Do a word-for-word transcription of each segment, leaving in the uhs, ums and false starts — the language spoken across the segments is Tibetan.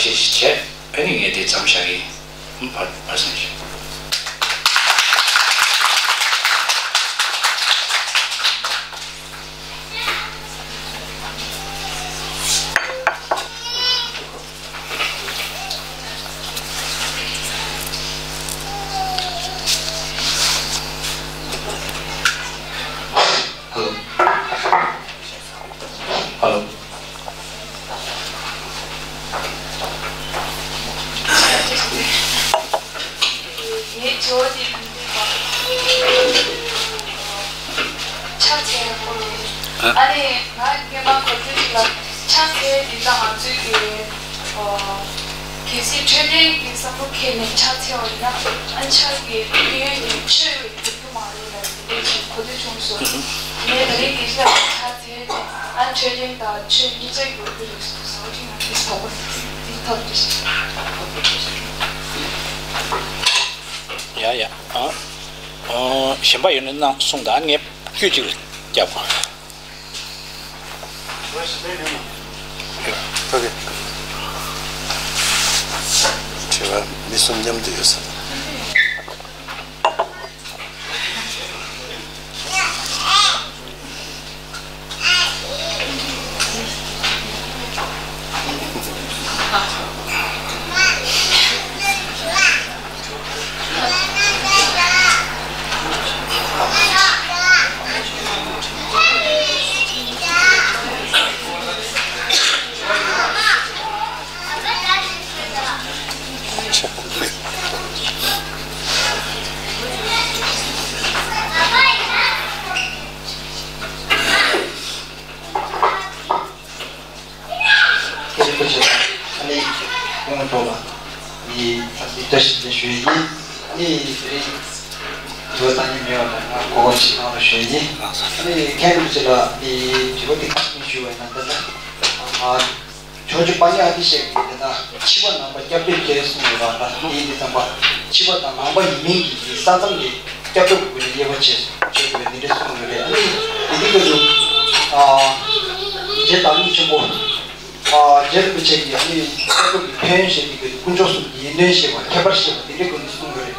ཞེས་བྱས། ཨ་ནི་ངས་དེ་མཚམས་བཞག་གི་ཡིན། ཕར་ཕར་སེང་ཞིག Hello. Hello. ངའི་དྲི་བ་དེ་ག་འདྲ་ཡིན་པ། ཕྱག་འཚལ་ཡག་པོ་རེད། ཨ། ཨ་ནི་ང་སྔོན་མ་གོ་ཐོས་ཅིག་ལ་ཕྱག་འཚལ་དེ་ད་ང་ཚོའི་གི་ཨོ། གལ་སྲིད་འཕྲོད་བསྟེན་གྱི་བསམ་བློ་འཁྱེར་ནས་ཕྱག་འཚལ་བ་ཡིན་ན། ཨ། ཕྱག་གི་ཕན་ཡོན་དེ་ཆོས་ཡོད་གི་མ་རེད་ལབ་དེ་འདྲ་ཞིག་གོ་ཐོས་བྱུང་སོང་། ངས་ད་རེས་དགེ་བཤེས་ལགས་ཕྱག་འཚལ་ནས། ཨ། འཕྲོད་བསྟེན་དང་ཆོས་གཉིས་ཆ་ཡོད་རྒྱུ་རེད་ཟེར་བ་ཅིག་ང་ཚོས་དོགས་པ་དེ་ཐོབ་རེད། ཡ་ཡ། ཨ། ཨ། གཞན་པ་ཡོད་ན་གནང་གསུངས་དང་། ངས་དཀྱུས་གཅིག་རྒྱབ་དགོས། ཨོ་ཁེ། དྲི་བ་མི་གསུམ་མཉམ་དུ་ཡོད་ས། ཁྱེད་རིན་པོ་ཆེ་དང་། ཨ་ནི་ཡོངས་གྲོགས་ལ་ནི་འཚམས་འདྲི་བཀྲ་ཤིས་བདེ་ལེགས་ཞུ་ཡི་ཡིན། ཨ་ནི་དེ་རིང་དུ་བཏང་ཉིན་མེད་པ་དང་། ང་གོ་སྐབས་ཤིག་གནང་རོགས་ཞུ་ཡི་ཡིན། ཨ་ནི་མཁན་རིན་པོ་ཆེ་ལ་ནི་དྲི་བ་དེ་ག་ཞིག་ཞུ་བ་ཡིན་ན། ད་ལྟ་ང་ཕྱོགས་བཅུ་པཱ་ཎི་ཨ་ཏི་ཤ་གི་དེ་དག་ཕྱི་པ་ནང་པ་སྐྱབས་འགྲོའི་སྐད་གསུངས་ཡོད་པ་འདྲ། དེ་ཡིན་དུས་ཙམ་པ་ཕྱི་པ་དང་ནང་པ་ཡིན་མིན་གྱི་ས་མཚམས་དེ་སྐྱབས་འགྲོ་དགོས་པའི་དབྱེ་བ་ཕྱེ་བྱེད་དགོས་པའི་འདི་འདྲ་གསུངས་ཡོད་རེད། ཨ་ནི་དེ་འདི་སྐད་དུ། ཨ། རྗེ་བདག་ཉིད་ཆེན་པོ། ཨ། རྗེ་རིན་པོ་ཆེ་གིས་ཨ་ནི་སྐྱབས་འགྲོ་གི་ཕན་ཡོན་བཤད་དེ་གི་དཀོན་མཆོག་གསུམ་གྱི་ཡོན་ཏན་བཤད་པ། ཁྱད་པར་བཤད་པ་འདི་འདྲའི་སྐོར་ནས་གསུངས་ཡོད་རེད།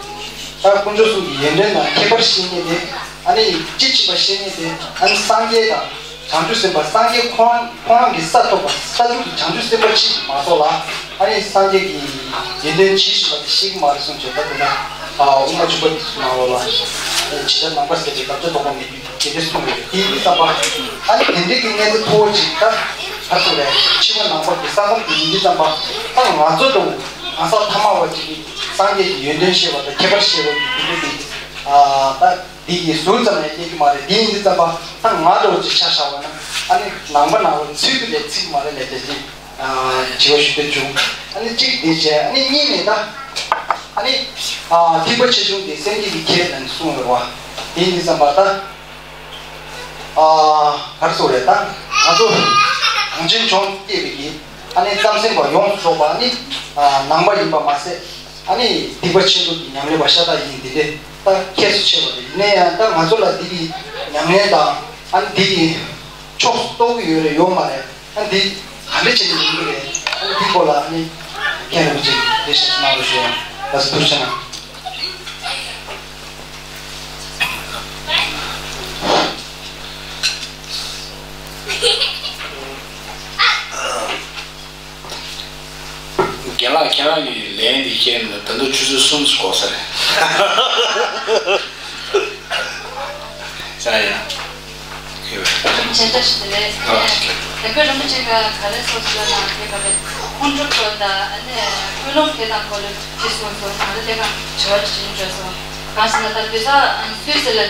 ད་དཀོན་མཆོག་གསུམ་གྱི་ཡོན་ཏན་དང་ཁྱད་པར་བཤད་མཁན་དེ། ཨ་ནི་དཔྱིས་ཕྱིན་པ་བཤད་མཁན་དེ། ཨ་ནི་སངས་རྒྱས་དང་། བྱང་ཆུབ་སེམས་དཔའ་སངས་རྒྱས་ཁོ་རང་ཁོ་རང་གི་ས་ཐོབ་པ། ས་ཐོབ་ཀྱི་བྱང་ཆུབ་སེམས་དཔའ་གཅིག་མ་གཏོགས་ལ། ཨ་ནི་སངས་རྒྱས་ཀྱི་ཡོན་ཏན་ཇི་བཞིན་པ་དེ་ཤེས་ཀྱི་མ་རེད་གསུངས་བྱས། ད་དེ་ན་ཨ་དབུ་མ་འཇུག་པ་འདི་ཚོ་ནང་ལོགས་ལ་ཇི་ལྟར་ནང་པ་ཟེར་བའི་དགག་བྱ་ལྡོག་པ་མེད་རྒྱུ་དེ་འདྲ་གསུངས་ཡོད་རེད། དེ་ཡིན་དུས་ཙམ་པ་ཨ་ནི་དེ་འདྲའི་གི་གནས་ཚུལ་མཐོ་བོ་ཅིག་ད་ག་རེ་ཟེར་རེད། ཕྱི་པ་ནང་པ་གི་ས་མཚམས་དེ་ཡིན་དུས་ཙམ་པ། ད་ང་ཚོ་འདྲ་བོ་གང་ཟག་ཐ་མལ་པ་ཅིག་གིས་སངས་རྒྱས་ཀྱི་ཡོན་ཏན་བཤད་པ་དང་ཁྱད་པར་བཤད་པ་གི་དེ་འདྲ་གི་ཨ་ད། འདི་ཡི་ཟུར་ཙམ་ལས་སྐྱེ་རྒྱུ་མ་རེད། འདི་ཡིན་དུས་ཙམ་པ་ད་ང་འདྲ་བོ་ཅིག་ཆ་བཞག་པ་ན། ཨ་ནི་ནང་པ་ནང་པ་ཚུལ་དུ་ལས་ཚིག་མ་རེད་ལས་དེ་ཅིག་ཨ་དྲི་བ་ཞུ་འདོད་བྱུང་། ཨ་ནི་གཅིག་འདི་བྱས། ཨ་ནི་གཉིས་ནས་ད་ཨ་ནི་ཨ་ཐེག་པ་ཆེ་ཆུང་དེ་སེམས་བསྐྱེད་ཀྱི་ཁྱད་ལ་གསུངས་ཡོད་པ། འདི་ཡིན་དུས་ཙམ་པ་ད་ཨ་ག་རེ་ཟེར་རེད། ད་ང་ཚོ་གངས་ཅན་ལྗོངས་སུ་སྐྱེས་པའི་གི་ཨ་ནི་བྱམས་སེམས་པ་ཡོངས་སུ་རྫོགས་པ། ཨ་ནི་ཨ་ནང་པ་ཡིན་པ་མ་ཟད། ཨ་ནི་སྡིག་པ་ཆེན་པོ་གི་ཉམས་ལེན་པ་ཤ་སྟག་ཡིན། འདི་འདྲའི་ད་ཁྱད་དུ་ཆེ་བ་རེད། ཡིན་ན་ཡང་ད་ང་ཚོ་ལ་འདི་གི་ཉམས་ལེན་དང་། ཨ་ནི་འདི་གི་ཕྱོགས་སུ་གཏོགས་ཀྱི་ཡོད་རེད་ཡོད་མ་རེད། ཨ་ནི་འདི་ག་འདྲ་བྱས་ནས་ཡིན་གྱི་རེད། ཨ་ནི་འདི་སྐོར་ལ་ཨ་ནི་མཁན་རིན་པོ་ཆེ་འགྲེལ་བཤད་གནང་རོགས་ཞུ་ཡ། ལགས་སོ། ཐུགས་རྗེ་གནང་། རྒན་ལགས། ཁྱེད་རང་གི་ལན་འདི་བཤད་ན་ད་དུང་ཆུ་ཚོད་གསུམ་ཙམ་འགོར་ས་རེད། ས་ཡ། རིན་པོ་ཆེ་བཀྲ་ཤིས་བདེ་ལེགས། ཨ། ད་སྐུ་རིན་པོ་ཆེ་ག་ག་རེ་སོགས་ལ་ནང་དེ་ག་རེ་ཁོང་ཁྲོ་སྐོར་དང་། ཨ་ནི་ཀུན་སློང་དེ་དང་སྐོར་ལ་ཅི་གསུངས་སོང་། ང་ཚོ་དེ་ག་བྱ་བ་ཅི་བྱེད་འགྲོ་སོང་། གང་ཟེར་ན་ད་དེ་ས་སུད་སི་ལ་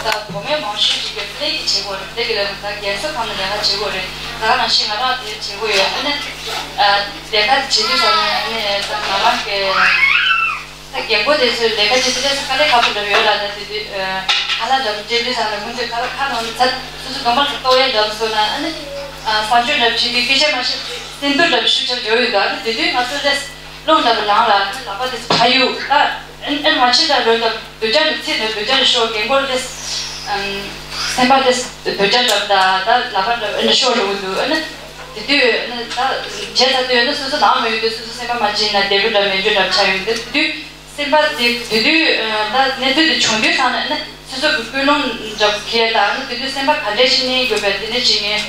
ད་བུད་མེད་མང་ཤོས་ཅིག་གི་ལས་ཀྱི་བྱེད་སྒོ་རེད། ལས་ཀྱི་ལས་ད་རྒན་གསོ་ཁང་ནང་ལས་ཀ་བྱེད་སྒོ་རེད། ད་ག་ནང་བཞིན་ང་རང་དེ་བྱེད་སྒོ་ཡོད། ཨ་ནི་ལས་ཀ་དེ་བྱེད་དུས་ཙམ་ནས། ཨ་ནི་ད་ང་རང་གི་ད་རྒན་པོ་དེ་ཚོས་ལས་ཀ་བྱེད་དུས་ཙམ་དཀའ་ལས་ཁག་པོ་འདྲ་ཡོད་ལ། ད་དེ་དུས་ཁ་ལག་འདྲ་པོ་སྤྲད་དུས་ཙམ་ནས་ཁོང་ཚོས་ཁ་ལག་ཁ་ནང་ནས་ཚ་སོ་སོ་གདོང་པ་ཚ་ལྟོགས་ཡས་འདྲ་པོ་བཟོས་ན། ཨ་ནི་གསང་སྤྱོད་འདྲ་པོ་བྱེད་དུས་སྐད་ཆ་མ་བཤད་སེམས་སྡུག་འདྲ་པོ་ཞུ་ཆོག་ཡོད་ཡོད། ད་ཨ་ནི་དེ་དུས་ང་ཚོ་ལས་རླུང་འདྲ་པོ་ལངས་ལ། ཨ་ནི་ལག་པ་དེ་ཚོ་ཕར་གཡུག་ད། ཨ་ནི་མ་བྱེད་ད་རོལ་ད་སྡོད་རྒྱ་རེ་ཚིག་ད་སྡོད་རྒྱ་རེ་ཤོར། རྒན་པོ་ལས་སེམས་པ་ལས་སྡོད་རྒྱ་འདྲ་པོ་ད་ད་ལག་པ་འདྲ་པོ་ཨ་ནི་ཤོར་འགྲོ་གི་འདུག་ཨ་ནི། དེ་དུས་ནི་ད་བྱས་ཚར་དུས་ནི་སོ་སོ་ནང་མི་ཡོད་དུས་སོ་སོ་སེམས་པ་མ་བྱིན་ན་བདེ་པོ་འདྲ་མེད་འགྲོ་འདྲ་ཆགས་ཡོང་དུས། དེ་དུས་སེམས་པ་དེ་དེ་དུས་ད་གནས་ཚུལ་དེ་བྱུང་དུས་ཙང་ནི་སོ་སོ་གི་ཀུན་སློང་འདྲ་ཁྱེར་དང་ནི་དེ་དུས་སེམས་པ་ག་འདྲས་ཤིག་གནས་དགོས་པའི་དེ་འདྲས་ཅིག་ངས་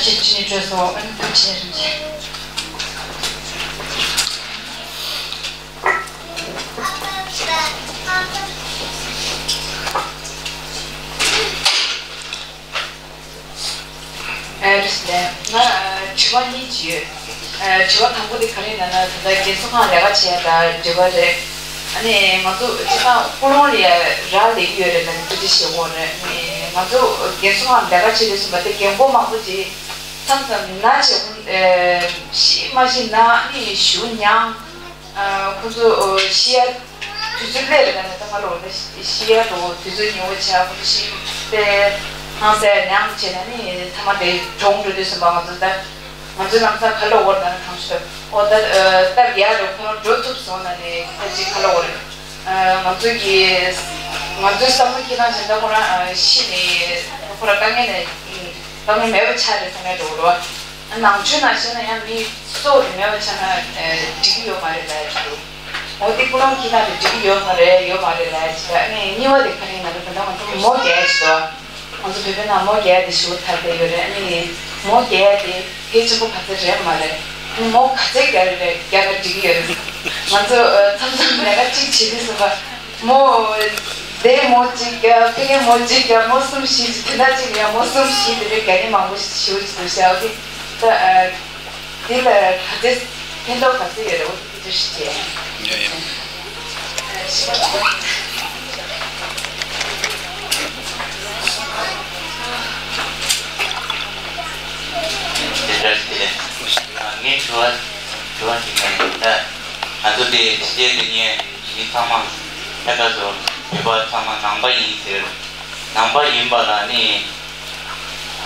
ཤེས་ཅི་ནས་བརྗོད་སོང་། ཨ་ནི་ཐུགས་རྗེ་ཆེ། རིན་ཆེན། ཨེ་རེད་ལས། ང་དྲི་བ་གཉིས་ཅིག་ཡོད། དྲི་བ་དང་པོ་དེ་ག་རེ་ཡིན་ན་ད་ལྟ་རྒན་གསོ་ཁང་ལས་ཀ་བྱས་ཡ་དང་འབྲེལ་བ་རེད། ཨ་ནི་ང་ཚོ་སྤྱིར་བཏང་ཀུན་སློང་ལ་ཡ་རག་ལས་ཀྱི་ཡོད་རེད་ལ་ནི་ཐུགས་རྗེ་ཆེ་དགོངས་རེད། ཨ་ནི་ང་ཚོ་རྒན་གསོ་ཁང་ལས་ཀ་བྱེད་དུས་ཙམ་པ་དེ་རྒན་རྒོན་མང་པོ་ཅིག་མཚམས་མཚམས་ན་བྱེད་ཁོ་ཤི་མ་ཤི་ན་ཨ་ནི་ཞུ་མྱང་། ཁོ་ཚོ་ཤི་ཡ་དུས་ཚོད་སླེབས་རེད་ན་ནི་ད་ང་ལོ་ཤི་ཡ་འགྲོ་དུས་ཚོད་ཉེ་བོ་ཆགས། ཁོ་ཚོ་ཤི་པའི་ཧང་སང་མྱང་བྱས་ན་ནི་ཐ་མ་དེ་གྲོངས་འགྲོ་དུས་ཙམ་པ་ང་ཚོ་ད་ང་ཚོའི་ལམ་སང་ཁ་ལོ་བོར་ན་ནི་ཐང་ཆུ་ཨོ་ད་སྟབས་ཡག་རེད། ཁོ་རང་འགྲོ་ཐུབ་སོང་ན་ནི་ཁ་ཅིག་ཁ་ལོ་བོར་རེད། ང་ཚོ་གི་ང་ཚོའི་བསམ་བློ་ཁྱེད་རང་བཞིན་ད་ཁོ་རང་ཤི་ནི་ཁོ་རང་དཀའ་ངལ་ནས་དཀའ་ངལ་མེད་པ་ཆགས་རེད་བསམ་ཡ་འགྲོ་གི་རེད་བ། ནང་ཆོས་ནང་བཤད་ན་ཡང་མི་སྲོག་དེ་མེད་པ་ཆགས་ན་འགྲིག་གི་ཡོད་མ་རེད་ལབ་ཡ་ཅིག་འདུག་འོ་དེ་ཀུན་སློང་ཁྱེད་རང་དེ་འགྲིག་གི་ཡོད་མ་རེད་ཡོད་མ་རེད་ལབ་ཡ་ཅིག་ཨ་ནི་གཉིས་པ་དེ་ག་རེ་ཡིན་ན་ད་ལྟ་ང་ཚོ་མོ་རྒྱག་ཡ་ཅིག་འདུག་ང་ཚོ་བོད་པའི་ནང་མོ་རྒྱག་ཡ་དེ་ཞེ་པོ་དར་བསྡད་ཡོད་རེད། ཨ་ནི་མོ་རྒྱག་ཡ་དེ་གལ་ཆེན་པོ་ག་ཚད་རེད་མ་རེད། ཨ་ནི་མོ་ག་ཚད་རྒྱག་རེད་རྒྱག་ན་འགྲིག་གི་ཡོད་རེད། ང་ཚོ་མཚམས་མཚམས་ལས་ཀ་གཅིག་བྱེད་དུས་ཙམ་པ། མོ། དེ་མོ་གཅིག་ཀྱང་ཕ་གི་མོ་གཅིག་ཀྱང་མོ་གསུམ་བཞི་གཅིག་དེ་འདྲ་གཅིག་ཡང་མོ་གསུམ་བཞི་དེ་འདྲའི་རྒྱ་ནི་མང་པོ་ཞིག་ཞུ་ཅིག་འདུག་ཤག་འོ་དེ་ད་དེ་ལ་ག་ཚོད་ཕན་ཐོགས་ག་ཚོད་ཡོད་རེད། འོ་དེ་ཅིག་བཤད། ཡ་ཡ། དེ་འདྲ་ཞིག་རེད། ངས་དྲི་བ་དྲི་བ་ཞིག་ཡིན་ད། ང་ཚོ་དེ་ཕྱི་རྒྱལ་དེ་ཉིད། མི་ཚང་མ་ཕལ་ཆེར་བོད་པ་ཚང་མ་ནང་པ་ཡིན་ཟེར། ནང་པ་ཡིན་པ་ལ་ནི་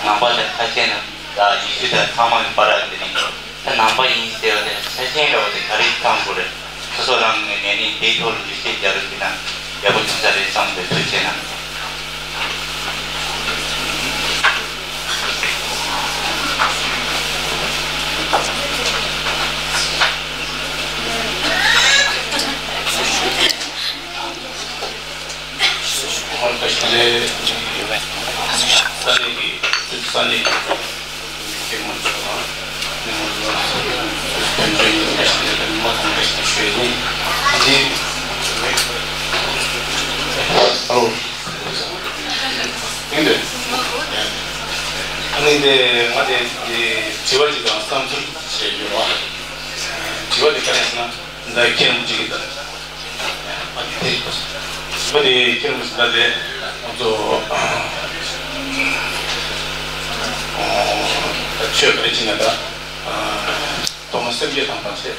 ནང་པ་དང་ཁ་ཆེ་ན་ད་ཡེ་ཤུ་དང་ཚང་མ་གི་བར་ལ་དེ་ནི་ད་ནང་པ་ཡིན་ཟེར་བ་དེ་ཆ་རྐྱེན་འདྲ་བོ་དེ་ག་རེ་ཚང་དགོས་རེད། སོ་སོ་རང་ངོས་ནས་ནི་དེའི་ཐོག་ལ་འགྲེལ་བཤད་རྒྱག་རོགས་བྱས་ན་ཡག་པོ་བྱུང་ས་རེད་བསམ་པའི་ཐུགས་རྗེ་ཆེ་གནང་། ཨ་ནི་དེ་ང་དེ་དྲི་བ་ཅིག་དང་བསམ་ཚུལ་ཞིག་ཡོད་པ། དྲི་བ་དེ་ག་རེ་ཟེར་ན། ད་ཁྱེད་རང་ཅིག་གིས་ད། ཨ་དེ། ད་དེ་ཁྱེད་རང་ཅིག་ད་དེ། ང་ཚོ། ད་ཆོས་ག་རེ་བྱེད་ན་ད། ཐོག་མ་སེམས་བསྐྱེད་དམ་པ་བྱས། སེམས་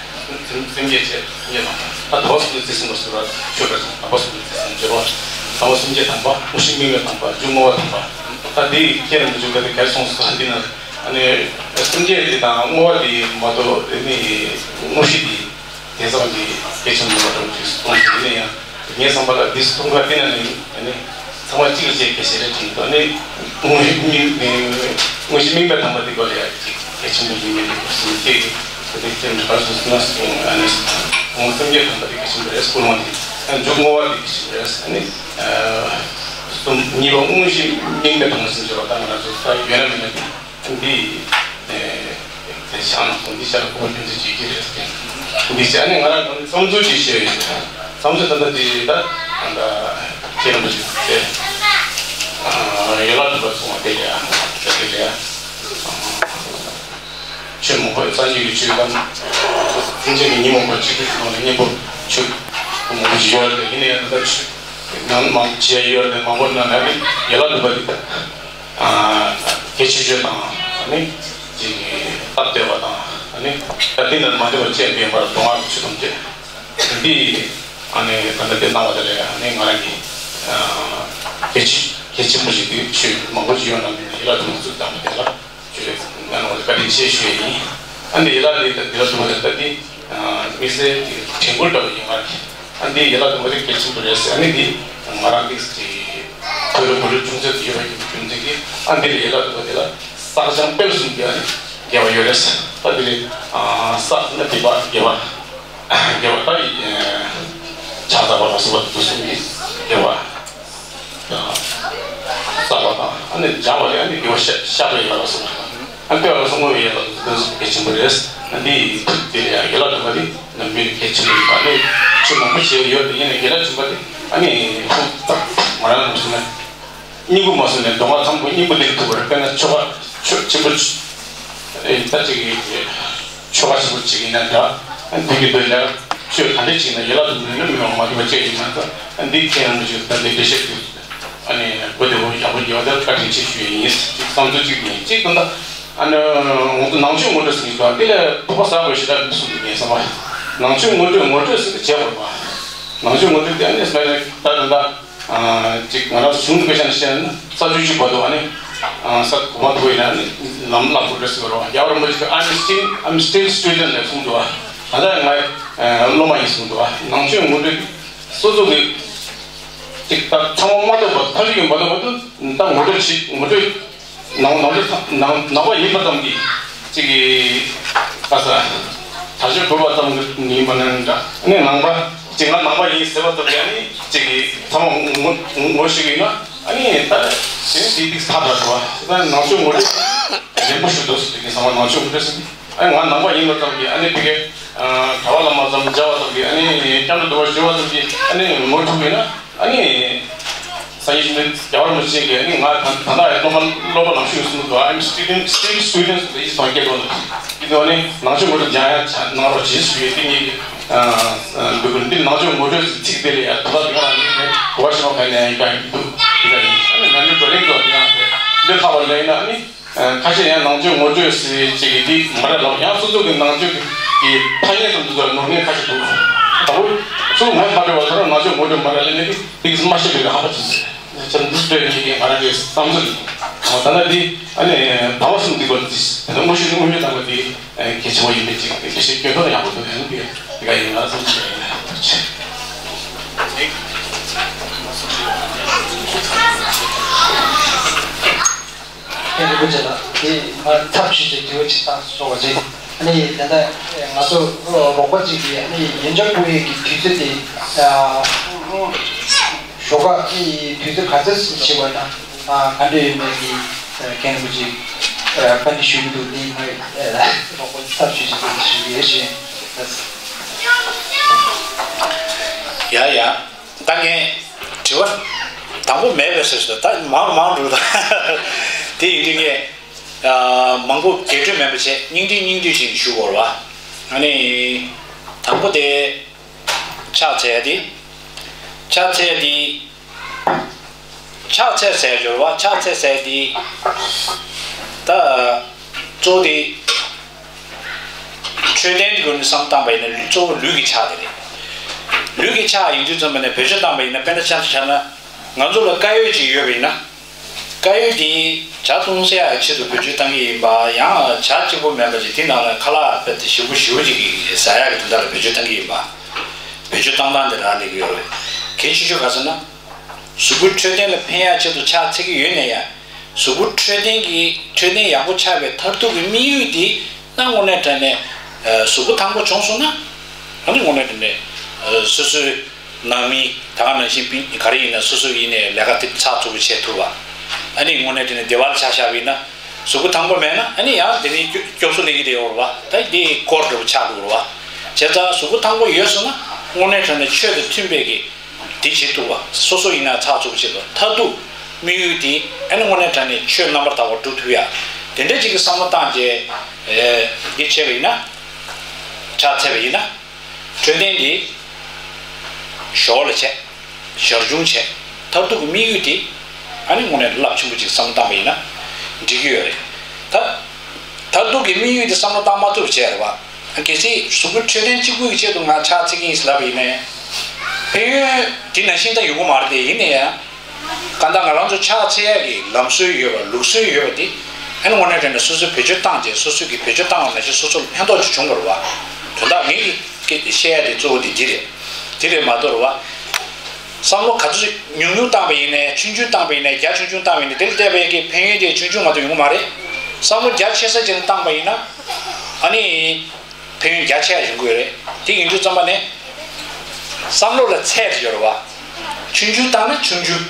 བསྐྱེད་བྱས་སེམས་བསྐྱེད་དམ་པ། ད་དམ་པ་སུ་འདུག་ཚེ་སྲིང་བར་སུ་ར་ཆོས་ག་རེ་དམ་པ་སུ་འདུག་ཚེ་སྲིང་བར་སུ་ར། དམ་པ་སེམས་བསྐྱེད་དམ་པ། དངོས་གཞི་དམིགས་མེད་དམ་པ། འཇུག་བསྔོ་བ་དམ་པ། ད་དེ་ཁྱེད་རང་ཅིག་ད་དེ་ག་རེ་གསུངས་སོང་འདི་ན། ཨ་ནི། སེམས་བསྐྱེད་དེ་དང་བསྔོ་བ་དེ་མ་གཏོགས་དེ་ནི་དངོས་གཞི་དེ་དེང་སང་གི་གལ་ཆེན་པོ་མ་གཏོགས་ཅིག་གསུངས་སོང་། ཡིན་ན་ཡང་ངའི་བསམ་པ་ལ་འདི་གསུང་ག་བལྟས་ན་ནི་ཨ་ནི་ཚང་མ་གཅིག་ལ་གཅིག་གལ་ཆེ་རེད་དྲན་འདུག་ཨ་ནི་དངོས་གཞི་དམིགས་དངོས་གཞི་དམིགས་པའི་དམ་པ་དེ་སྐོར་ལ་ཡང་ཅིག་གལ་ཆེན་པོ་ཡིན་མིན་དེ་སྐོར་སེམས་བསྐྱེད་ཀྱི་དེ་དེ་ཁྱེད་ག་རེ་གསུངས་སོང་ན་ཨ་ནི་དངོས་སེམས་བསྐྱེད་དམ་པ་དེ་གལ་ཆེན་པོ་རེད། ཀུན་སློང་དེ་ཨ་ནི་འཇུག་བསྔོ་བ་དེ་གལ་ཆེན་པོ་རེད། ཨ་ནི་གཉིས་པ་དངོས་གཞི་དམིགས་པའི་དམ་པ་ཟེར་བ་ད་ང་རང་ཚོ་ད་ཡོད་ན་མེད་ན་དེ། འདི། དེ་ཤང་ན་སོང་འདི་ཤང་ཁོ་རྒྱུ་མཚན་ཅིག་གི་རེད་ཟེར། འདི་བྱས་ནས་ང་རང་ཚོ་བསམ་ཚུལ་ཅིག་བཤད་ཡོད། བསམ་ཚུལ་ད་ལྟ་འདི་ད་ད་ཁྱེད་རང་ཚོ་ཅིག་བྱས། ཡོ་ལ་དུ་བ་སོང་བ་དེ་རེད་ཨ། དེ་རེད་ཨ། ཆོས་མང་པོ་སངས་རྒྱས་ཀྱི་ཆོས་དང་། སེམས་ཅན་གྱི་ཉོན་མོངས་པ་གཅིག་པུའི་ངང་ནས་གཉེན་པོ་ཆོས་མང་པོ་ཅིག་ཡོད་རེད། ཡིན་ན་ཡང་ད་ལྟ་ཆོས་ནང་མང་ཆེ་ཡོད་རེད། མང་པོ་ནང་ནས་ཡོ་ལ་དུ་བ་འདི་ད། གལ་ཆེ་ཤོས་དང་ནི་ཅིག་སྟབས་བདེ་བ་དང་ནི་ད་འདི་ནས་མ་འདི་བ་བཅས་པའི་བར་དུ་ང་གི་ཆུ་དང་བཅས་འདི་ཨ་ནི་ད་ལྟ་འདི་གནང་བ་དེ་ལས་ནི་ང་རང་གི་གལ་ཆེ་གལ་ཆེན་པོ་ཞིག་འདི་ཆུ་མང་པོ་ཞིག་ཡོད་ན་འདི་ཡི་ལ་དུ་མ་ཚུགས་དང་བ་དེ་ལ་ཆུ་ལས་ང་རང་བཀའ་དྲིན་ཆེ་ཞུ་ཡི་ཡིན། ཨ་ནི་ཡི་ལ་འདི་ད་འདི་ལ་དུ་མ་དེ་ད་འདི། དམིགས་བསལ་གྱི་དྲན་སྐུལ་འདྲ་བོ་ཡིན་ང་གི། ཨ་འདི་ཡི་ལ་དུ་མ་དེ་གལ་ཆེན་པོ་རེད་ཟེར། ཨ་ནི་འདི་ང་རང་དམིགས་བསལ་གྱི་བོད་རིགས་བོད་རིགས་ཆུང་ཚད་དུ་ཡོད་པ་ཡིན་རྒྱུ་མཚན་གྱིས་ཨ་འདི་ལ་ཡི་ལ་དུ་མ་དེ་ལ་བསགས་སྦྱང་སྤེལ་གསུམ་གྱི་ཨ་ནི་ དགེ་བ་ཡོད་རེད། ད་དེ་རིང་ས་ན་སྡིག་པ་དགེ་བ་དགེ་བ་ད་ཡི་ཕྱག་བཏབ་པ་ལ་སོགས་པ་དུ་གསུམ་གྱི་དགེ་བ། བསགས་པ་དང་ཨ་ནི་སྦྱང་བ་ལས་ཨ་ནི་དགེ་བ་བཤགས་བཤགས་པའི་ཡན་ལག་ལ་སོགས་པ། ཨ་ནི་དཔེ་བ་ལ་སོགས་བསྔོ་བའི་ཡན་ལག་དེ་ཚོ་གལ་ཆེན་པོ་རེད། ཨ་འདི་ཡི་དེ་ལ་ཡང་ཡན་ལག་བདུན་པ་དེ་ནམ་རྒྱུན་གལ་ཆེན་པོ་ཡིན་པ་ནི་ཆོས་མང་པོ་བྱས་ཡོད་དེ་ཡིན་ནའི་ཡན་ལག་བདུན་པ་དེ་ཨ་ནི་ཧུབ་ཏག་མ་རང་ལ་མ་སོང་ན་སྙིང་པོ་མ་སོང་ནས་མདོ་སྔགས་ཚང་པོ་སྙིང་པོ་ལེགས་ཐུབ་པར། དཔེར་ན་ཆོ་ག་ཆོས་ཆེན་པོ་ཨེ་ད་ཅིག་ཆོ་ག་ཆེན་པོ་ཅིག་ཡིན་ན་འདྲ། ཨ་འདི་གི་དོན་ལ་ཆོས་ག་འདྲ་ཅིག་ཡིན་ན་ཡན་ལག་བདུན་པ་ནི་མི་མང་མ་ཐུབ་པ་བཅས་ཡིན་ན་ད་ཨ་འདི་མཁན་རིན་པོ་ཆེ་ད་འདི་འགྲེལ་བཤད་དུ། ཨ་ནི་བུ་དེ་བོ་ཡག་པོ་ཡོད་དེ་བཀའ་དྲིན་ཆེ་ཞུ་ཡས་ཡིན། གཅིག་བསམ་ཚུལ་གཅིག་ཡིན། གཅིག་ད་ལྟ་ཨ་ནི་ངོ་ནང་ཆོས་ངོ་སྤྲོད་ཟེར་གྱི་འདུག་དེ་ལས་ཐུག་པ་ཟ་དགོས་ཞེ་དྲག་འདུག་གསུངས་འདུག་ངས་བསམ་པ། ནང་ཆོས་ངོ་སྤྲོད་ངོ་སྤྲོད་ཟེར་གྱི་བྱས་པ་རེད་པ། ནང་ཆོས་ངོ་སྤྲོད་དེ་ཨ་ནི་སྨན་རེད་ད་ད་ལྟ་ཅིག་ང་རང་གཞུང་དཔེ་ཆ་ནས་བཤད་ན་ས་བཅུ་གཅིག་བར་དུ་ཨ་ནི་ས་གོ་མ་ཐུག་ཡིན་ན་ཨ་ནི་ལམ་ལམ་པོ་རེད་ཟེར་བ་རེད་པ། རྒྱལ་བ་རིན་པོ་ཆེ་གིས་I'm still I'm still student ལབ་གསུངས་འདུག་ད་ལྟ་ང་སློབ་མ་ཡིན་གསུངས་འདུག་ནང་ཆོས་ངོ་སྤྲོད་སོ་སོ་གི་ཅིག་ད་ཚང་མ་མ་གཏོགས་པ་ཕ་ཡུལ་གྱི་མ་གཏོགས་པ་དུ་ད་ངོ་སྤྲོད་བྱེད་ངོ་སྤྲོད་ནང་ནང་ནང་ནང་པ་ཡིན་པ་ཙམ་གྱིས་ཅིག་གི་ཨ་ས་ད་ཆོས་གོ་བ་ཙམ་གྱི་ཡིན་པ་ནང་འདྲ་ཨ་ནི་ནང་པ་ཅིག་ང་ནང་པ་ཡིན་ཟེར་བ་ཙམ་གྱིས་ཨ་ནི་ཅིག་གི་ཚང་མ་ངོ་ངོ་ངོ་ཤེས་ཀྱི་ཡིན་ན་ཨ་ནི་ད་དེ་ནི་དེ་དེ་ཐག་ད་རེད་པ། ད་ནང་ཆོས་ངོ་སྤྲོད་རན་པོ་ཞིག་འདུག་ཟེར་དེ་གི་ཚང་མ་ནང་ཆོས་ངོ་སྤྲོད་ཟེར་གྱི། ཨ་ནི་ང་ནང་པ་ཡིན་པ་ཙམ་གྱིས་ཨ་ནི་ཕ་གིའི་གྲྭ་པ་བླ་མ་ཙམ་མཇལ་བ་ཙམ་གྱིས་ཨ་ནི་སྐྱབས་འགྲོ་འདུལ་བ་ཞུ་བ་ཙམ་གྱིས་ཨ་ནི་ངོ་ཐུག་ཡིན་ན་ཨ་ནི་སངས་རྒྱས་ཆོས་རྒྱལ་བ་རིན་པོ་ཆེ་གིས་ཨ་ནི་ང་ད་ད་ལྟ་ཡང་སློབ་མ་སློབ་མ་ལམ་ཞུགས་སུ་འདུག I'm student still student ཟེར་ཡིད་ཐང་སྐྱེ་འགྲོ་འདུག་ཡིད་ཐང་སྐྱེ་འགྲོ་འདུག་ཡིད་ཐང་ནི་ནང་ཆོས་ངོ་སྤྲོད་སྦྱང་ཡ་ཆ་གནང་རོགས་གྱིས་ཞུ་ཡས་དེ་ངེད་ཀྱི་འདུག་གི་འདི་ནང་ཆོས་ངོ་སྤྲོད་ཟེར་ཚིག་དེ་ལས་ཡ་ད་ལྟ་དེ་ག་རང་ནི་གོ་བ་ཞིག་མ་ཕན་ནས་ཡང་འདུག་དེ་ག་ཡིན་ཨ་ནི་ནང་ཆོས་བགྲོ་གླེང་ཚོ་དེ་ཡང་འདི་ལྷག་པ་ལས་ཡིན་ན་ཨ་ནི། ཁ་ཤས་ཡང་ནང་ཆོས་ངོ་སྤྲོད་ཟེར་ཅིག་གི་འདི་མ་རེད་ལབ། ཡང་སོ་སོ་གི་ནང་ཆོས་ཀྱི་ཐ་སྙད་དུ་འདུག་པའི་ནོར་ངན་ཁ་ཤས་འདུག་ད་བུ་ཚུར་ངོ་མ་སྤྲོད་པ་ཚོ་རང་ནང་ཆོས་ངོ་སྤྲོད་མ་རེད་ལབ་ནས་འདི་འདི་གི་མ་ཤེས་པའི་ཧམ་པ་ཅིག་ཅམ་འདི་སྤྲོད་ཡོད་ཀྱི་ང་རང་གི་བསམ་ཚུལ་ཡིན། ད་ལྟ་འདི་ཨ་ནི་ཟླ་བ་གསུམ་འདི་བར་འདི་ད་དངོས་གཞི་དངོས་ཡོད་དང་པོ་འདི་གལ་ཆེ་བ་ཡིན་པའི་ཅིག་གལ་ཆེ་སྐྱོན་ཐོག་ཡག་པོ་འདུག་ཡང་འདི་འདི་ག་ཡིན་ང་བསམ་ཚུལ་ཡིན། མཁན་རིན་པོ་ཆེ་ལགས་དེ་མ་ཐབས་ཇུས་ཀྱི་དུས་བ་ཅིག་བཏང་སོང་བ་རེད། ཨ་ནི་ད་ལྟ་ང་ཚོ་རོགས་པ་ཅིག་གིས་ཨ་ནི་ཡོན་ཆབ་སྤུངས་ཡས་ཀྱི་དུས་ཚོད་དེ་ཞོགས་ཀ་ཨ་ནི་དུས་ཚོད་ག་ཚོད་བྱེད་པ་ན་ག་འདྲ་ཡོད་མེད་ཀྱི་མཁན་རིན་པོ་ཆེ་བཀའ་འདྲི་ཞུ་གི་འདུག་དེ་མ་རོགས་པ་ཐབས་ཇུས་ཀྱི་དུས་ཞུ་གི་ཡོད་ཞུ་ཡིན། ཡ་ཡ། ད་ངས་དྲི་བ་དང་པོ་མེད་པས་ཟེར་སོང་། ད་མང་མང་འགྲོ་ད། དེ་ཡིན་དུས་ངས་མང་པོ་རྒྱས་སྤྲོས་མེད་པ་བྱས་སྙིང་བསྡུས་སྙིང་བསྡུས་ཤིག་ཞུ་དགོས་རེད་བ། ཨ་ནི་དང་པོ་དེ་ཕྱག་འཚལ་ཡ་དེ། ཕྱག་འཚལ་ཡ་དེ། ཕྱག་འཚལ་ཟེར་ཡ་ཡོད་རེད་བ། ཕྱག་འཚལ་ཟེར་ཡ་དེ། ད་གཙོ་བོ་དེ། འཕྲོད་བསྟེན་གྱི་སྒོ་ནས་བསམ་བློ་བཏང་པ་ཡིན་ན་གཙོ་བོ་ལུས་ཀྱི་ཕྱག་དེ་རེད། ལུས་ཀྱི་ཕྱག་ཡིན་དུས་ཙམ་པ་ནས་བེད་སྤྱོད་བཏང་པ་ཡིན་ན། དཔེར་ན་ཆ་བཞག་ན་ང་ཚོ་ལ་དཀར་ཡོལ་ཅིག་ཡོད་པ་ཡིན་ན། དཀར་ཡོལ་དེ་ཇ་བཏུང་ཟ་ཡག་ཆེད་དུ་བེད་སྤྱོད་བཏང་གི་ཡིན་པ། ཡང་ཇ་གཅིག་པོ་མིན་པ་ཅིག་དེ་ནང་ལ་ཁ་ལག་དཔེ་དེ་ཞིབ་པོ་ཞིབ་པོ་ཅིག་གི་ཟ་ཡག་གི་དོན་དག་ལ་བེད་སྤྱོད་བཏང་གི་ཡིན་པ། བེད་སྤྱོད་བཏང་སྟངས་དེ་རག་ལས་ཀྱི་ཡོད་རེད། གལ་ཆེ་ཤོས་ག་ཟེར་ན། གཟུགས་པོའི་འཕྲོད་བསྟེན་ལ་ཕན་ཡག་ཆེད་དུ་ཕྱག་འཚལ་གྱི་ཡོད་ན་ཡང་། གཟུགས་པོ་འཕྲོད་བསྟེན་གྱི་འཕྲོད་བསྟེན་ཡག་པོ་ཆགས་པའི་མཐར་ཐུག་གི་དམིགས་ཡུལ་དེ་ན་དངོས་གནས་དྲང་གནས་གཟུགས་པོ་ཐང་པོ་བྱུང་སོང་ན། ཨ་ནི་དངོས་གནས་དྲང་གནས་སོ་སོའི་ནང་མི་ད་ག་ནང་བཞིན་ག་རེ་ཡིན་ན་སོ་སོ་ཡིན་ནའི་ལས་ཀ་དེ་ཚགས་ཚུད་པོ་བྱེད་ཐུབ་པ། ཨ་ནི་དངོས་གནས་དྲང་གནས་བདེ་བ་ལ་ཆ་བཞག་པ་ཡིན་ན་གཟུགས་པོ་ཐང་པོ་མེད་ན་ཨ་ནི་ཡང་དེ་ནི་སྐྱོབ་གསོ་ལེན་གྱི་རེད་བ། ད་དེ་སྐོར་འདྲ་པོ་ཆགས་འགྲོ་བ། བྱས་ཙང་གཟུགས་པོ་ཐང་པོ་ཡོད་སོང་ན་དངོས་གནས་དྲང་གནས་ཆོས་དང་མཐུན་པའི་གི་དེ་བྱེད་ཐུབ་པ། སོ་སོ་ཡིན་ན་ཚགས་ཚུད་པོ་བྱེད་དགོས། མཐར་ཐུག་དམིགས་ཡུལ་དེ་ཨ་ནི་དངོས་གནས་དྲང་གནས་ཆོས་རྣམ་པར་དག་པ་སྒྲུབ་ཐུབ་ཡ། དེ་འདྲ་ཅིག་གི་བསམ་བློ་བཏང་རྗེས་འདི་བྱས་པ་ཡིན་ན། ཕྱག་འཚལ་བ་ཡིན་ན། འཕྲོད་བསྟེན་དེ་ཞོར་ལ་བྱས། ཞར་བྱུང་བྱས། མཐར་ཐུག་གི་དམིགས་ཡུལ་དེ་ཨ་ནི་དངོས་གནས་རླབས་ཆེན་པོ་ཅིག་བསམ་བློ་བཏང་པ་ཡིན་ན་འགྲིག་གི་ཡོད་རེད། ད་མཐར་ཐུག་གི་དམིགས་ཡུལ་དེ་བསམ་བློ་བཏང་མ་ཐུབ་བྱས་རེད་བ། གལ་སྲིད་གཟུགས་པོའི་འཕྲོད་བསྟེན་གཅིག་པུ་ཡི་ཆེད་དུ་ང་ཕྱག་འཚལ་གྱི་ཡིན་ཟེར་ལབ་པ་ཡིན་ནའི། ཕན་ཡོན་དེ་ནང་བཞིན་ད་ཡོང་གི་མ་རེད་དེ། ཡིན་ན་ཡང་གང་ལྟར་ང་རང་ཚོ་ཕྱག་འཚལ་ཡག་གི་ལམ་སྲོལ་ཡོད་པ་ལུགས་སྲོལ་ཡོད་པ་དེ་ཨ་ནི་དངོས་གནས་དྲང་གནས་སོ་སོས་བེད་སྤྱོད་བཏང་རྗེས་སོ་སོ་གིས་བེད་སྤྱོད་བཏང་བ་ནང་བཞིན་སོ་སོ་ལ་ཕན་ཐོགས་ཅིག་བྱུང་བ་རེད་བ། དོན་དག་ངེད་ཀྱིས་བཤད་ཡ་དེ་གཙོ་བོ་དེ་འདི་རེད། དེ་རེད་མ་གཏོགས་རེད་བ། བསམ་བློ་ག་ཚོད་ཉུང་ཉུང་བཏང་པ་ཡིན་ནའི་ཆུང་ཆུང་བཏང་པ་ཡིན་ནའི་རྒྱ་ཆུང་ཆུང་བཏང་པ་ཡིན་ནའི་དེ་ལ་བལྟས་པའི་གི་ཕན་ཡོན་དེ་ཆུང་ཆུང་མ་གཏོགས་ཡོང་གི་མ་རེད། བསམ་བློ་རྒྱ་ཆེ་ས་ཅིག་བཏང་པ་ཡིན་ན། ཨ་ནི། ཕན་ཡོན་རྒྱ་ཆེ་བ་ཡོང་གི་ཡོད་རེད། དེ་ཡིན་དུས་ཙམ་པ་ནས། བསམ་བློ་ལ་ཚད་ཡོད་རེད་བ། ཆུང་ཆུང་བཏང་ན་ཆུང་ཆུང་།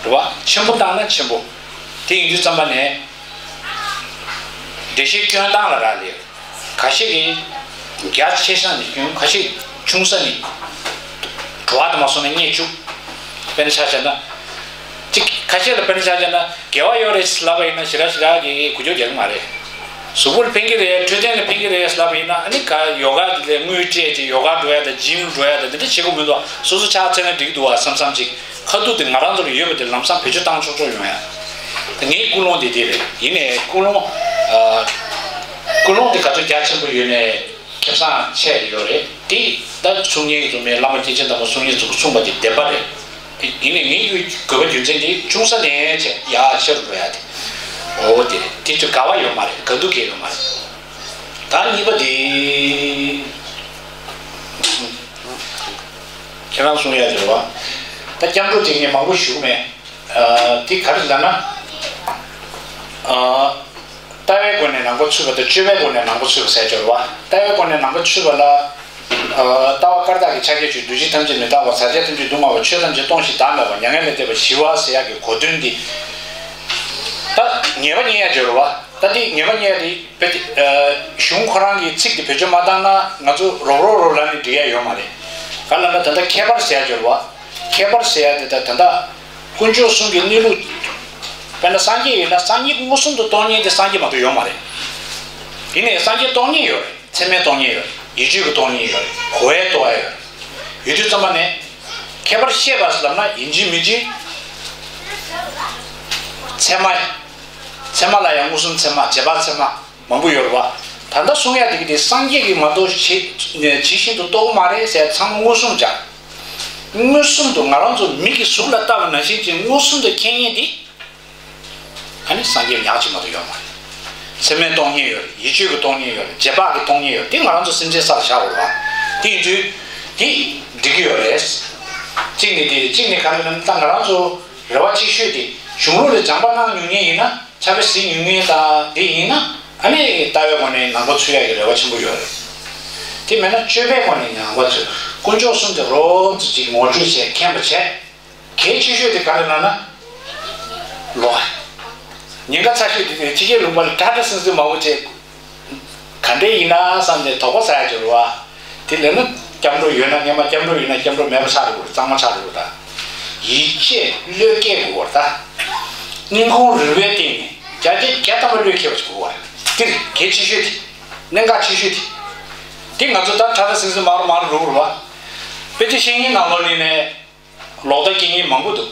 རེད་བ། ཆེན་པོ་བཏང་ན་ཆེན་པོ། དེ་ཡིན་དུས་ཙམ་པ་ནས། འགྲེལ་བཤད་སྐྱོན་སྟངས་ལ་རག་ལས། ཁ་ཤས་ཀྱིས་རྒྱ་ཆེ་ས་ནས་སྐྱོན། ཁ་ཤས་ཆུང་ས་ནས། བྲོ་བ་དུ་མ་སོང་ནས་རྙེད་བཅུག་དཔེར་ན་ཆ་བཞག་ན། ཅིག་ཁ་ཤས་ལ་དཔེར་ན་ཆ་བཞག་ན་དགེ་བ་ཡོད་རེད་ལབ་པ་ཡིན་ན་ཞེ་དྲག་ཞེ་དྲག་གི་འགུལ་སྐྱོད་རྒྱག་གི་མ་རེད། གཟུགས་པོ་ལ་ཕན་གྱི་རེད། འཕྲོད་བསྟེན་ལ་ཕན་གྱི་རེད་ལབ་པ་ཡིན་ན། ཨ་ནི་ག་ཡོ་ག་ལ་དངུལ་སྤྲད་ཅིག་ཡོ་ག་འགྲོ་ཡ་དང་ཇིམ་འགྲོ་ཡ་དང་འདི་འདྲ་བྱེད་དགོས་མི་འདུག་སོ་སོ་ཆ་ཚང་ན་འགྲིག་འདུག་བ་བསམ་བསམ་ཅིག་ཁ་ཐུག་དེ་ང་རང་ཚོ་ལ་ཡོད་པ་དེ་ལམ་སང་བེད་སྤྱོད་བཏང་ཆོག་ཆོག་ཡོང་ཡ། ད་ངའི་ཀུན་སློང་དེ་དེ་རེད། ཡིན་ནའི་ཀུན་སློང་། ཨ། ཀུན་སློང་དེ་ག་ཚོད་རྒྱ་ཆེན་པོ་ཡོད་ནའི་ཁེ་བཟང་ཆེ་ཡོད་རེད། དེ་ད་གསུང་མཁན་ཚོ་མེད། བླ་མ་སྐྱེས་ཆེན་དམ་པ་གསུང་མཁན་ཚོ་གིས་གསུངས་པ་དེ་བདེན་པ་རེད། ཡིན་ནའི་ངའི་དགོས་པ་རྒྱུ་མཚན་དེ་ཆུང་ས་ནས་ཆེ་ཡར་ཆེ་རུ་འགྲོ་ཡ་དེ། འོ་དེ་རེད། དེ་ཚོ་དགའ་བ་ཡོད་མ་རེད། དགའ་སྡུག་གང་ཡང་ཡོད་མ་རེད། ད་གཉིས་པ་དེ། ཁྱེད་རང་གསུང་ཡ་དེ་རེད་བ། ད་སྐྱབས་འགྲོ་དེ་ངས་མང་པོ་ཞུ་གི་མེད། ཨ། དེ་ག་རེ་ལབ་ན། ཨ། ལྟ་བའི་སྒོ་ནས་ནང་པ་ཚུད་པ་དང་སྤྱོད་པའི་སྒོ་ནས་ནང་པ་ཚུད་པ་ཟེར་གྱི་རེད་བ། ལྟ་བའི་སྒོ་ནས་ནང་པ་ཚུད་པ་ལ། ཨ། ལྟ་བ་བཀར་བཏགས་ཀྱི་ཕྱག་རྒྱ་ཆོས། འདུ་བྱེད་ཐམས་ཅད་མི་རྟག་པ། ཟག་བཅས་ཐམས་ཅད་སྡུག་བསྔལ་བ། ཆོས་ཐམས་ཅད་སྟོང་ཞིང་བདག་མེད་པ། མྱ་ངན་ལས་འདས་པ་ཞི་བ་ཟེར་ཡག་གི་གོ་དོན་འདི། ད་ངེས་པ་རྙེད་ཡ་ཅིག་ཡོད་རེད་བ། ད་འདི་ངེས་པ་རྙེད་ཡ་དེ་བེད། ཨ། གཞུང་ཁོ་རང་གི་ཚིག་དེ་བེད་སྤྱོད་མ་བཏང་ན་ང་ཚོ་རོབ་རོབ་རོབ་ལབ་ནས་འགྲིག་ཡ་ཡོད་མ་རེད། ག་ལབ་ན་ད་ལྟ་ཁྱད་པར་ཟེར་ཡ་ཅིག་ཡོད་རེད་བ། ཁྱད་པར་ཟེར་ཡ་དེ་ད་ད་ལྟ་དཀོན་མཆོག་གསུམ་གྱི་གནས་ལུགས། དཔེར་ན་སངས་རྒྱས་ཡིན་ན་སངས་རྒྱས་མངོན་སུམ་དུ་སྟོང་ཉིད་དེ་སངས་རྒྱས་མ་གཏོགས་ཡོད་མ་རེད། ཡིན་ནའི་སངས་རྒྱས་སྟོང་ཉིད་ཡོད་རེད། མཚན་མའི་སྟོང་ཉིད་ཡོད་རེད། ཡིད་དཔྱོད་ཀྱི་སྟོང་ཉིད་ཡོད་རེད། གོ་བས་རྟོགས་ཡ་ཡོད་རེད། ཡོད་དུས་ཙམ་པ་ནས། ཁྱད་པར་ཤེས་པ་ལབ་ན་ཡིན་གཅིག་མིན་གཅིག་ཚད་མ། ཚད་མ་ལ་ཡང་མངོན་སུམ་ཚད་མ། རྗེས་དཔག་ཚད་མ། མང་པོ་ཡོད་རེད་བ། ད་ལྟ་གསུང་ཡ་དེ་གི་དེ་སངས་རྒྱས་ཀྱིས་མ་གཏོགས་ཇི་ཇི་བཞིན་དུ་རྟོགས་མ་རེད་ཟེར། ཚང་མ་མངོན་སུམ་བྱ། མངོན་སུམ་དུ་ང་རང་ཚོ་མིག་གིས་གཟུགས་ལ་ལྟ་བ་ནང་བཞིན་གྱི་མངོན་སུམ་དུ་མཁྱེན་མཁན་དེ། ཨ་ནི་སངས་རྒྱས་ཉག་གཅིག་མ་གཏོགས་ཡོད་མ་རེད། མཚན་མའི་སྟོང་ཉིད་ཡོད་རེད། ཡིད་དཔྱོད་ཀྱི་སྟོང་ཉིད་ཡོད་རེད། རྗེས་དཔག་གི་སྟོང་ཉིད་ཡོད་རེད། དེ་ང་རང་ཚོ་སེམས་ཅན་ས་ལ་བཞག་དགོས་རེད་བ། དེ་ཡིན་དུས་དེ་འགྲིག་གི་ཡོད་རེད། གཅིག་ནི་དེ། གཅིག་ནི་ག་རེ་ལབ་ན་ད་ང་རང་ཚོ་རེ་བ་ཆེ་ཤོས་དེ་གཞུང་ལུགས་ལ་སྦྱངས་པ་གནང་མྱོང་མཁན་ཡིན་ན། ཕྱག་དཔེ་གཟིགས་མྱོང་མཁན་དང་དེ་ཡིན་ན། ཨ་ནི་ལྟ་བའི་སྒོ་ནས་ནང་པ་ཚུད་ཡག་གི་རེ་བ་ཆེན་པོ་ཡོད་རེད། དེ་མེད་ན་སྤྱོད་པའི་སྒོ་ནས་ནང་པ་ཚུད། དཀོན་མཆོག་གསུམ་དེ་རོབ་ཙམ་ཅིག་ངོ་སྤྲོད་བྱས། མཁྱེན་པ་བྱས། གལ་ཆེ་ཤོས་དེ་ག་རེ་ལབ་ན། ལོ། ཉེན་ཁ་ཚ་ཤོས་དེ་དེ་ཕྱི་རྒྱལ་ལུང་པ་ལ་གྲྭ་གྲྭ་སིང་སིང་མང་པོ་བྱས། ག་འདྲས་ཡིན་ན་བསམ་སྟེ་དོགས་པ་ཟ་ཡ་ཅིག་རེད་བ། དེ་ལབ་ན་སྐྱབས་འགྲོ་ཡོད་ན། སྔན་མ་སྐྱབས་འགྲོ་ཡིན་ན་སྐྱབས་འགྲོ་མེད་པ་ཆགས་འགྲོ་གི་རེད། གཙང་མ་ཆགས་འགྲོ་གི་རེད་ད། ཡིད་ཆེས་བློས་བཀལ་དགོས་པ་རེད་ད། སྙིང་ཁུང་རུས་པའི་གཏིང་ནས་བརྒྱ་ཆ་བརྒྱ་ཐམ་པ་བློས་འཁེལ་བ་ཞིག་དགོས་པ་རེད། དེ་རེད་གལ་ཆེ་ཤོས་དེ། གནད་འགག་ཆེ་ཤོས་དེ། དེ་ང་ཚོ་ད་གྲྭ་གྲྭ་སིང་སིང་མང་རུ་མང་རུ་འགྲོ་གི་རེད་བ། དཔེ་ཆ་ཤེས་མཁན་ནང་ལོགས་ནས་ནས། ལོག་ལྟ་སྐྱེ་མཁན་མང་པོ་འདུག་